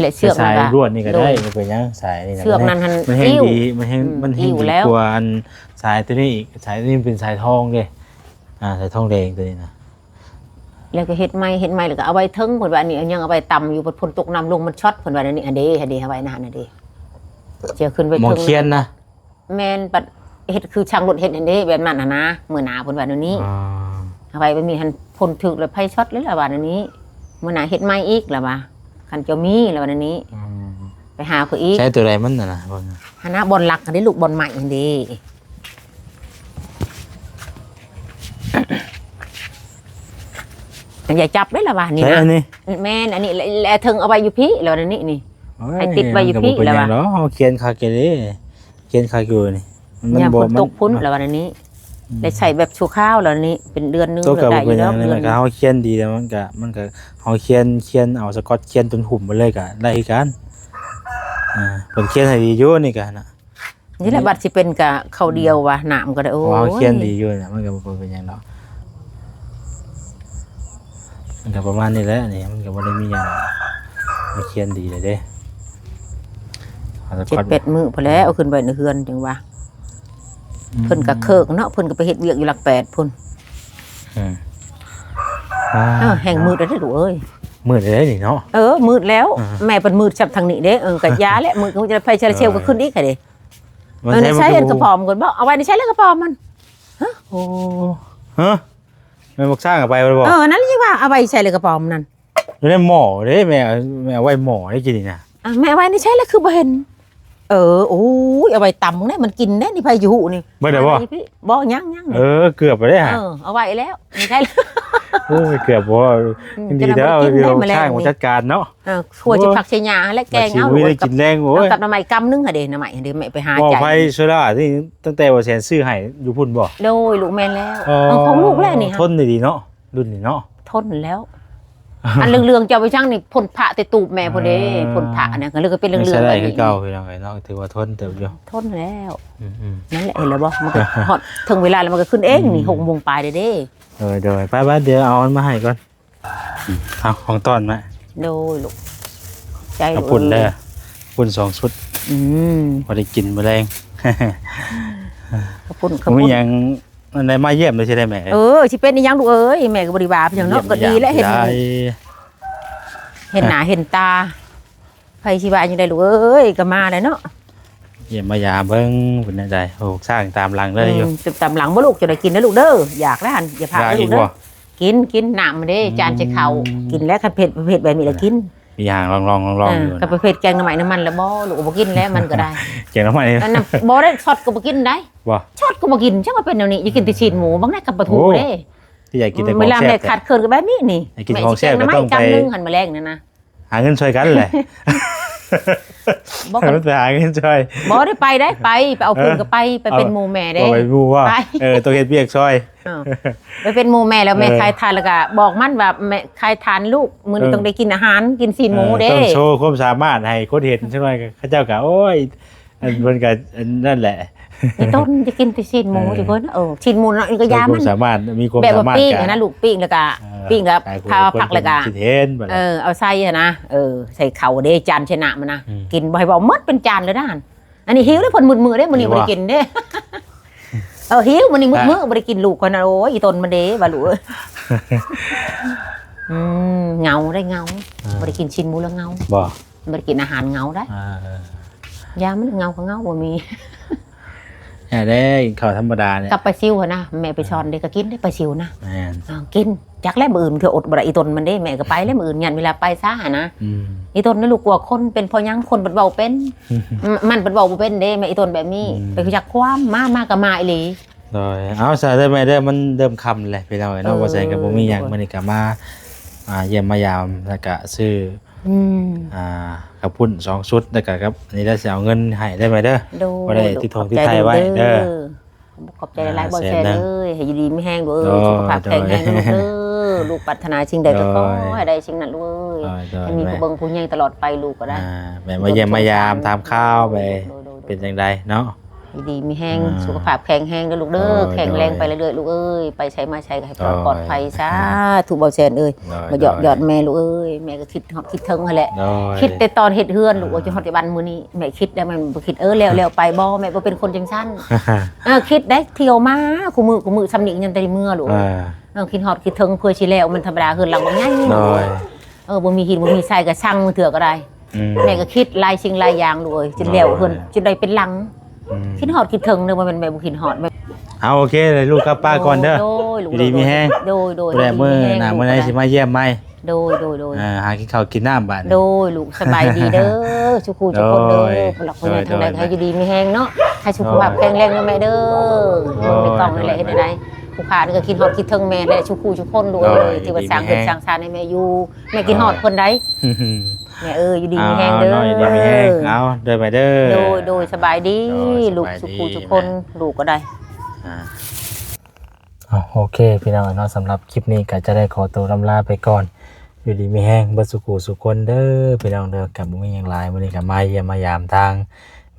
ແລະເຊືອກ ສາຍລວດນີ້ກໍໄດ້ ບໍ່ເປັນຫຍັງ ສາຍນີ້ນະ ເຊືອກນັ້ນຫັ້ນ ມັນແຮງດີ ມັນແຮງ ມັນແຮງດີກວ່າອັນສາຍໂຕນີ້ອີກ. ສາຍໂຕນີ້ເປັນສາຍທອງເດ້ ອ່າ ສາຍທອງແດງໂຕນີ້ນະ. ແລ້ວກໍເຮັດໃໝ່ ເຮັດໃໝ່ ແລ້ວກໍເອົາໄວ້ເທິງ ເພິ່ນວ່າອັນນີ້ຍັງເອົາໄວ້ຕ່ຳຢູ່ ເພິ່ນ ຝົນຕົກນ້ຳລົງມັນຊັອດ ເພິ່ນວ່າແນວນີ້. ອັນເດ ອັນເດ ເອົາໄວ້ນະ ອັນນັ້ນເດ ຈະຂຶ້ນໄວ້ເທິງ ໝ່ອງຄຽນນະ. ແມ່ນ ບັດເຮັດຄືຊ່າງລົດເຮັດຫັ້ນເດ ແບບນັ້ນຫັ້ນນະ ມື້ໜ້າ ເພິ່ນວ່າແນວນີ້. ອ່າ ເອົາໄວ້ແບບນີ້ຫັ້ນ ຝົນຖືກແລ້ວໄຟຊັອດເລີຍລະວ່າແນວນີ້. ມື້ໜ້າເຮັດໃໝ່ອີກລະວ່າ ຄັນເຈົ້າມີລະວ່າແນວນີ້. ອືມ ໄປຫາເຂົາອີກ ໃຊ້ໂຕໃດມັນນະ ຫັ້ນນະ ບ່ອນຫຼັກຫັ້ນເດລູກ ບ່ອນໃໝ່ຫັ້ນເດ. ຢ່າຈັບເດ້ລະວ່ານີ້ນະ ອັນນີ້ ແມ່ນ ອັນນີ້ ແລະ ແລະເທິງເອົາໄວ້ຢູ່ພີ້ລະວ່ານີ້ ນີ້ ໂອ້ຍ ໃຫ້ຕິດໄວ້ຢູ່ພີ້ລະວ່າ. ເຮົາຂຽນຄັກເດ ຂຽນຄັກຢູ່ນີ້ ມັນບໍ່ ມັນຕົກພຸ້ນລະວ່ານີ້. ອືມ ໄດ້ໃຊ້ແບບຊົ່ວຄາວລະນີ້ ເປັນເດືອນໜຶ່ງ ກໍໄດ້ຢູ່ດອກ ເດືອນໜຶ່ງ. ເຮົາຂຽນດີແລ້ວ ມັນກະ ມັນກະ ເຮົາຂຽນ ຂຽນເອົາສະກອດຂຽນຈົນຫຸ້ມໄປເລີຍກະໄດ້ຄືກັນ. ອ່າ ເພິ່ນຂຽນໃຫ້ດີຢູ່ນີ້ກະນະ. ນີ້ແຫຼະ ບັດຊິເປັນກະເຂົ້າດຽວວ່າ ນ້ຳກໍໄດ້. ໂອ້ຍ ເຮົາຂຽນດີຢູ່ນະ ມັນກໍບໍ່ເປັນຫຍັງດອກ. ມັນກໍປະມານນີ້ແຫຼະ ນີ້ມັນກໍບໍ່ໄດ້ມີຫຍັງ ມັນຂຽນດີແລ້ວເດ້. ເຈັດແປດມື້ພຸ້ນແຫຼະ ເອົາຂຶ້ນໄວ້ໃນເຮືອນຈັ່ງວ່າ. ອືມ ເພິ່ນກໍເຄີກເນາະ ເພິ່ນກໍໄປເຮັດວຽກຢູ່ຫຼັກແປດພຸ້ນ. ອືມ ອ່າ ເອີ ແຮ່ງມືດແລ້ວເດ້ລູກເອີຍ ມືດແລ້ວນີ້ເນາະ. ເອີ ມືດແລ້ວ ອ່າ ແມ່ເພິ່ນມືດຊ່ຳທາງນີ້ເດ້. ເອີ ກໍຢ່າແຫຼະ ມືດກໍຈະໄປໃຊ້ລະເຊວກໍຂຶ້ນອີກຫັ້ນເດ້. ເອີ ໃຊ້ອັນກະປອມກ່ອນບໍ່ ເອົາໄວ້ໃນໃຊ້ລະກະປອມມັນ. ຮະ ໂອ້ ຮະ ແມ່ນບັກຊ້າງເອົາໄປບໍ່? ເອີ ນັ້ນແຫຼະ ວ່າເອົາໄວ້ໃສ່ລະກະປອມນັ້ນ ຢູ່ໃນໝໍ້ເດ້ ແມ່ ແມ່ເອົາໄວ້ໝໍ້ໄດ້ກິນນີ້ນະ. ອ່າ ແມ່ເອົາໄວ້ໃນໃຊ້ລະຄືບໍ່ເຫັນ? ເອີ ໂອ້ຍ ເອົາໄວ້ຕຳເດ້ ມັນກິນເດ້ນີ້ ໃຜຊິຮູ້ນີ້. ເບິດແລ້ວບໍ່? ບໍ່ ຍັງໆ ເອີ ເກືອບໄປເດ້ຫະ. ເອີ ເອົາໄວ້ແລ້ວ ໃນໃຊ້ລະ ໂອ້ຍ ເກືອບບໍ່ ອືມ ຍັງດີແລ້ວ ຈະໄດ້ບໍ່ໄດ້ກິນໄດ້ ເຮົາ ແມະແລງ ຊ່າງ ນີ້ ຈັດການເນາະ. ເອີ ຊົ່ວ ໂອ້ຍ ຊິຜັກຊິຫຍ້າຫັ້ນແຫຼະ ແກງເອົາ ຊິມີໄດ້ກິນແລງ. ໂອ້ຍ ກັບໜໍ່ໄມ້ກຳໜຶ່ງຫັ້ນເດ້ ໜໍ່ໄມ້ຫັ້ນເດ້ ແມ່ໄປຫາ ເວົ້າ ໃຈ ໄຟໂຊດານີ້ ຕັ້ງແຕ່ວ່າແສນຊື້ໃຫ້ຢູ່ພຸ້ນບໍ່? ໂດຍ ລູກ ແມ່ນແລ້ວ. ອໍ ເອີ ຂອງລູກແຫຼະນີ້ ທົນດີເນາະ ລຸ້ນນີ້ເນາະ ທົນແລ້ວ. ອັນເຫຼືອງໆ ເຈົ້າໄປຊ່າງນີ້ ພົ້ນພະແຕ່ຕູບແມ່ພຸ້ນເດ້ ອ່າ ພົ້ນພະນະ ກໍເລີຍກໍເປັນເຫຼືອງໆ ຍັງໃຊ້ໄດ້ຄືເກົ່າ ພີ່ນ້ອງເອີຍເນາະ ຖືວ່າທົນເຕີບຢູ່ ທົນແລ້ວ. ອືມໆ ນັ້ນແຫຼະ ເຫັນແລ້ວບໍ່ ມັນກໍຮອດເຖິງເວລາແລ້ວ ມັນກໍຂຶ້ນເອງນີ້ ອືມ ຫົກໂມງປາຍແລ້ວເດ້. ໂດຍໆ ໄປໆ ດຽວເອົາມັນມາໃຫ້ກ່ອນ. ເອົາຂອງຕ້ອນມາ. ໂດຍລູກ ໃຈລູກ ເອົາປຸ້ນເດີ ເອີຍ ປຸ້ນສອງຊຸດ. ອືມ ພໍໄດ້ກິນມື້ແລງ. ເອົາປຸ້ນ ເອົາປຸ້ນ ມີຫຍັງ ອັນໃດມາຢ້ຽມໄດ້ຊິໄດ້ແມ່? ເອີ ຊິເປັນອີຫຍັງລູກເອີຍ ແມ່ກໍບໍ່ໄດ້ວ່າເພິ່ນຫຍັງເນາະ ຢ້ຽມ ກໍດີແລ້ວ ຢາມ ເຫັນ ເຫັນໜ້າເຫັນຕາ ໃຜຊິວ່າຫຍັງໄດ້ລູກເອີຍ ກໍມາແລ້ວເນາະ. ຢ້ຽມມາຢາມເບິ່ງເປັນແນວໃດ. ໂອ້ ຊ່າງຕາມຫຼັງເລີຍຢູ່. ອືມ ຕາມຫຼັງບໍ່ລູກ ຈະໄດ້ກິນເດີລູກເດີ ຢາກແລ້ວຫັ້ນ ຢ່າພາດເດີລູກເດີ. ກິນ ກິນນ້ຳມັນເດ້ ອືມ ຈານໃສ່ເຂົ້າ ກິນແລ້ວ ຄັນເຜັດ ເຜັດແບບນີ້ລະກິນ. ມີຫາງລອງໆໆຢູ່ ເອີ ນະ ຄັນເຜັດແກງໜໍ່ໄມ້ນຳມັນລະບໍ່ລູກ ບໍ່ກິນແລ້ວມັນກໍໄດ້. ແກງໜໍ່ໄມ້ນີ້ ອັນນັ້ນບໍ່ໄດ້ ຊັອດກໍບໍ່ກິນໄດ໋. ບໍ່ ຊັອດກໍບໍ່ກິນ ຈັກວ່າເປັນແນວນີ້ ຢາກກິນແຕ່ຊີ້ນໝູ ບາງແນວກໍປາທູເດ້. ໂອ້ ທີ່ຢາກກິນແຕ່ຂອງແຊບ ແຕ່ເວລາແມ່ຂາດເຂີນກໍແບບນີ້ນີ້ ຢາກກິນຂອງແຊບກໍຕ້ອງໄປ ແມ່ຊິແກງໜໍ່ໄມ້ກຳໜຶ່ງຫັ້ນ ມື້ແລງນັ້ນນະ. ຫາເງິນຊ່ວຍກັນແຫຼະ. ບໍ່ ໃຫ້ມັນໄປຫາເງິນຊ່ວຍ. ບໍ່ໄດ້ໄປໄດ໋ ໄປ ໄປເອົາ ເອີ ທຶນກໍໄປ ໄປເປັນໝູ່ແມ່ເດ້. ເອົາ ໄປເປັນໝູ່ວ່າ ໄປ ເອີ ຕ້ອງເຮັດວຽກຊ່ອຍ. ເອີ ໄປເປັນໝູ່ແມ່ແລ້ວ ເອີ ແມ່ຂາຍຖ່ານ ແລ້ວກໍບອກມັນວ່າ ແມ່ຂາຍຖ່ານລູກ ມື້ນີ້ ເອີ ຕ້ອງໄດ້ກິນອາຫານ ກິນຊີ້ນໝູເດ້. ເອີ ຕ້ອງໂຊຄວາມສາມາດໃຫ້ຄົນເຫັນ ຈັກໜ້ອຍເຂົາເຈົ້າກໍ ໂອ້ຍ ອັນເພິ່ນກໍອັນນັ້ນແຫຼະ. ອີ່ຕົ້ນຈະກິນແຕ່ຊີ້ນໝູ ເອີ ຊິເພິ່ນ ເອີ ຊີ້ນໝູເນາະ ນີ້ກໍຢ່າມັນ ມີຄວາມສາມາດ ແບບວ່າປີ້ງຫັ້ນນະລູກ ປີ້ງແລ້ວກໍ ເອີ ປີ້ງແລ້ວ ພາວຜັກແລ້ວກໍ ເອີ ເອີ ໃສ່ຫັ້ນນະ ເອີ ໃສ່ເຂົ້າເດ້ ຈານຊະນະມັນນະ ອືມ ກິນບໍ່ໃຫ້ເວົ້າໝົດເປັນຈານເລີຍນະຫັ້ນ. ອັນນີ້ຫິວເດ້ ເພິ່ນມືດມື້ເດ້ ມື້ນີ້ບໍ່ໄດ້ກິນເດ້. ເອີ ຫິວມື້ນີ້ມືດມື້ ບໍ່ໄດ້ກິນລູກຂ້ອຍນະ. ໂອ້ຍ ອີ່ຕົ້ນມັນເດ້ວ່າລູກເອີຍ ອືມ ເຫງົາໄດ໋ ເຫງົາ ອ່າ ບໍ່ໄດ້ກິນຊີ້ນໝູແລ້ວເຫງົາ ບໍ່ ບໍ່ໄດ້ກິນອາຫານເຫງົາໄດ໋. ອ່າ ຢາມັນເຫງົາກໍເຫງົາ ບໍ່ມີ ແນ່ເດ້ ກິນເຂົ້າທຳມະດານີ້ ກັບປາຊິວຫັ້ນນະ ແມ່ໄປສອນເດ້ ກໍກິນເດ້ປາຊິວນະ. ແມ່ນ ເອົາກິນ ຈັກແລ້ວມື້ອື່ນຄືອົດບໍ່ໄດ້ ອີ່ຕົ້ນມັນເດ້ ແມ່ກໍໄປແລ້ວມື້ອື່ນ ຍາດເວລາໄປຊະຫັ້ນນະ. ອືມ ອີ່ຕົ້ນນີ້ລູກ ກວ່າຄົນເປັນພໍຍັງ ຄົນບັດເວົ້າເປັນ ມັນບັດເວົ້າບໍ່ເປັນເດ້ ແມ່ ອີ່ຕົ້ນແບບນີ້ ອືມ ໄປຮູ້ຈັກຄວາມ ມາ ມາກໍມາອີ່ຫຼີ. ໂດຍ ເອົາຊະເດີແມ່ເດີ ມັນເລີ່ມຄ່ຳແລ້ວພີ່ນ້ອງເອີຍເນາະ. ເອີ ບໍ່ແຊນກໍບໍ່ມີຫຍັງ ໂດຍ ມື້ນີ້ກໍມາ ອ່າ ຢ້ຽມມາຢາມ ແລ້ວກໍຊື້ ອືມ ອ່າ ເຂົ້າປຸ້ນສອງຊຸດ ແລ້ວກໍກັບອັນນີ້ໄດ້ ຊິເອົາເງິນໃຫ້ເດີແມ່ເດີ. ໂດຍ ບໍ່ໄດ້ຕິດຖົງຕິດໄທໄວ້ເດີ. ຂອບໃຈຫຼາຍໆ ອ່າ ບໍ່ແຊນເດີ ໃຫ້ຢູ່ດີມີແຮງລູກເອີຍ ໂດຍ ສຸຂະພາບແຂງແຮງເດີລູກເດີ. ໂດຍ ລູກປາດຖະໜາສິ່ງໃດກໍຂໍໃຫ້ໄດ້ສິ່ງນັ້ນລູກເອີຍ. ໂດຍ ໃຫ້ມີຜູ້ເບິ່ງຜູ້ໃຫຍ່ຕະຫຼອດໄປລູກກໍໄດ້. ອ່າ ແມ່ນ ມາຢ້ຽມມາຢາມຖາມຂ່າວໄປ ໂດຍໆໆ ເປັນຈັ່ງໃດເນາະ. ຢູ່ດີມີແຮງ ອ່າ ສຸຂະພາບແຂງແຮງເດີລູກເດີ. ໂດຍ ແຂງແຮງໄປເລື້ອຍໆລູກເອີຍ ໄປໃສມາໃສກໍໃຫ້ປອດ ໂດຍ ປອດໄພສາທຸ ບໍ່ແຊນເອີຍ. ໂດຍ ມາເຍາະ ໂດຍ ຢອດແມ່ລູກເອີຍ ແມ່ກໍຄິດຮອດຄິດເຖິງຫັ້ນແຫຼະ. ໂດຍ ຄິດແຕ່ຕອນເຮັດເຮືອນລູກເອີຍ ຈົນຮອດປັດຈຸບັນມື້ນີ້ແມ່ຄິດແລ້ວ ແມ່ບໍ່ຄິດ ເອີ ແລ້ວ ແລ້ວໄປບໍ່ ແມ່ບໍ່ເປັນຄົນຈັ່ງຊັ້ນ. ເອີ ຄິດໄດ້ ທ່ຽວມາຄູ່ມື້ ຄູ່ມື້ ຊ່ຳນີ້ຍັງແຕ່ໄດ້ເມືອລູກເອີຍ. ເອີ ຄິດຮອດຄິດເຖິງ ເພື່ອຊິແລ້ວ ມັນທຳມະດາ ເຮືອນຫຼັງບັກໃຫຍ່. ໂດຍ ເອີ ບໍ່ມີກິນບໍ່ມີໃຊ້ ກໍສັ່ງມື້ເທື່ອກໍໄດ້. ອືມ ແມ່ກໍຄິດຫຼາຍສິ່ງຫຼາຍຢ່າງລູກເອີຍ ຈົນແລ້ວ ໂດຍ ເຮືອນຈົນໄດ້ເປັນຫຼັງ. ອືມ ຄິດຮອດຄິດເຖິງເດີ ບໍ່ແມ່ນແມ່ບໍ່ຄິດຮອດແມ່. ເອົາ ໂອເຄ ລູກກັບປ້າກ່ອນເດີ. ໂດຍ ຢູ່ດີມີແຮງ ໂດຍໆ ຜູ້ໃດມື້ໜ້າມື້ໃດຊິມາຢ້ຽມໃໝ່. ໂດຍໆໆ ອ່າ ຫາກິນເຂົ້າກິນນ້ຳບາດນີ້. ໂດຍ ລູກສະບາຍດີເດີ ສູ່ຄູ່ທຸກຄົນເດີ. ໂດຍ ຜູ້ຫຼັກຜູ້ໃຫຍ່ທັງຫຼາຍ ໂດຍໆ ໃຫ້ຢູ່ດີມີແຮງເນາະ ໃຫ້ສຸຂະພາບແຂງແຮງເດີແມ່ເດີ. ໂດຍ ເບິ່ງໃນກ້ອງນີ້ແຫຼະ ໂດຍໆ ເຮັດໃດ ຜູ້ຂ້ານີ້ກໍຄິດຮອດຄິດເຖິງແມ່ແຫຼະ ສູ່ຄູ່ທຸກຄົນລູກເອີຍ ໂດຍ ທີ່ວ່າສ້າງເຮືອນ ໂດຍ ສ້າງຊານໃຫ້ແມ່ຢູ່ ແມ່ຄິດຮອດເພິ່ນໃດ໋. ໂດຍ ແມ່ເອີຍ ຢູ່ດີມີແຮງເດີ. ເອົາເນາະ ຢູ່ດີມີແຮງ ເອົາເດີແມ່ເດີ. ໂດຍໆ ສະບາຍດີ ໂດຍ ສະບາຍດີ ລູກ ສຸຂູສຸຄົນ ແມ່ ລູກກໍໄດ້. ອ່າ ເອົາ ໂອເຄ ພີ່ນ້ອງເນາະ ສຳລັບຄລິບນີ້ກໍຈະໄດ້ຂໍຕົວລ່ຳລາໄປກ່ອນ. ຢູ່ດີມີແຮງເບິດສຸຂູສຸຄົນເດີພີ່ນ້ອງເດີ. ກໍບໍ່ມີຫຍັງຫຼາຍ ມື້ນີ້ກໍມາຢ້ຽມມາຢາມທາງ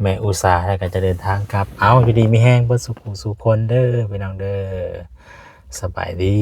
ແມ່ອຸສາ ແລ້ວກໍຈະເດີນທາງກັບ. ເອົາ ຢູ່ດີມີແຮງເບິດສຸຂູສຸຄົນເດີພີ່ນ້ອງເດີ. ສະບາຍດີ.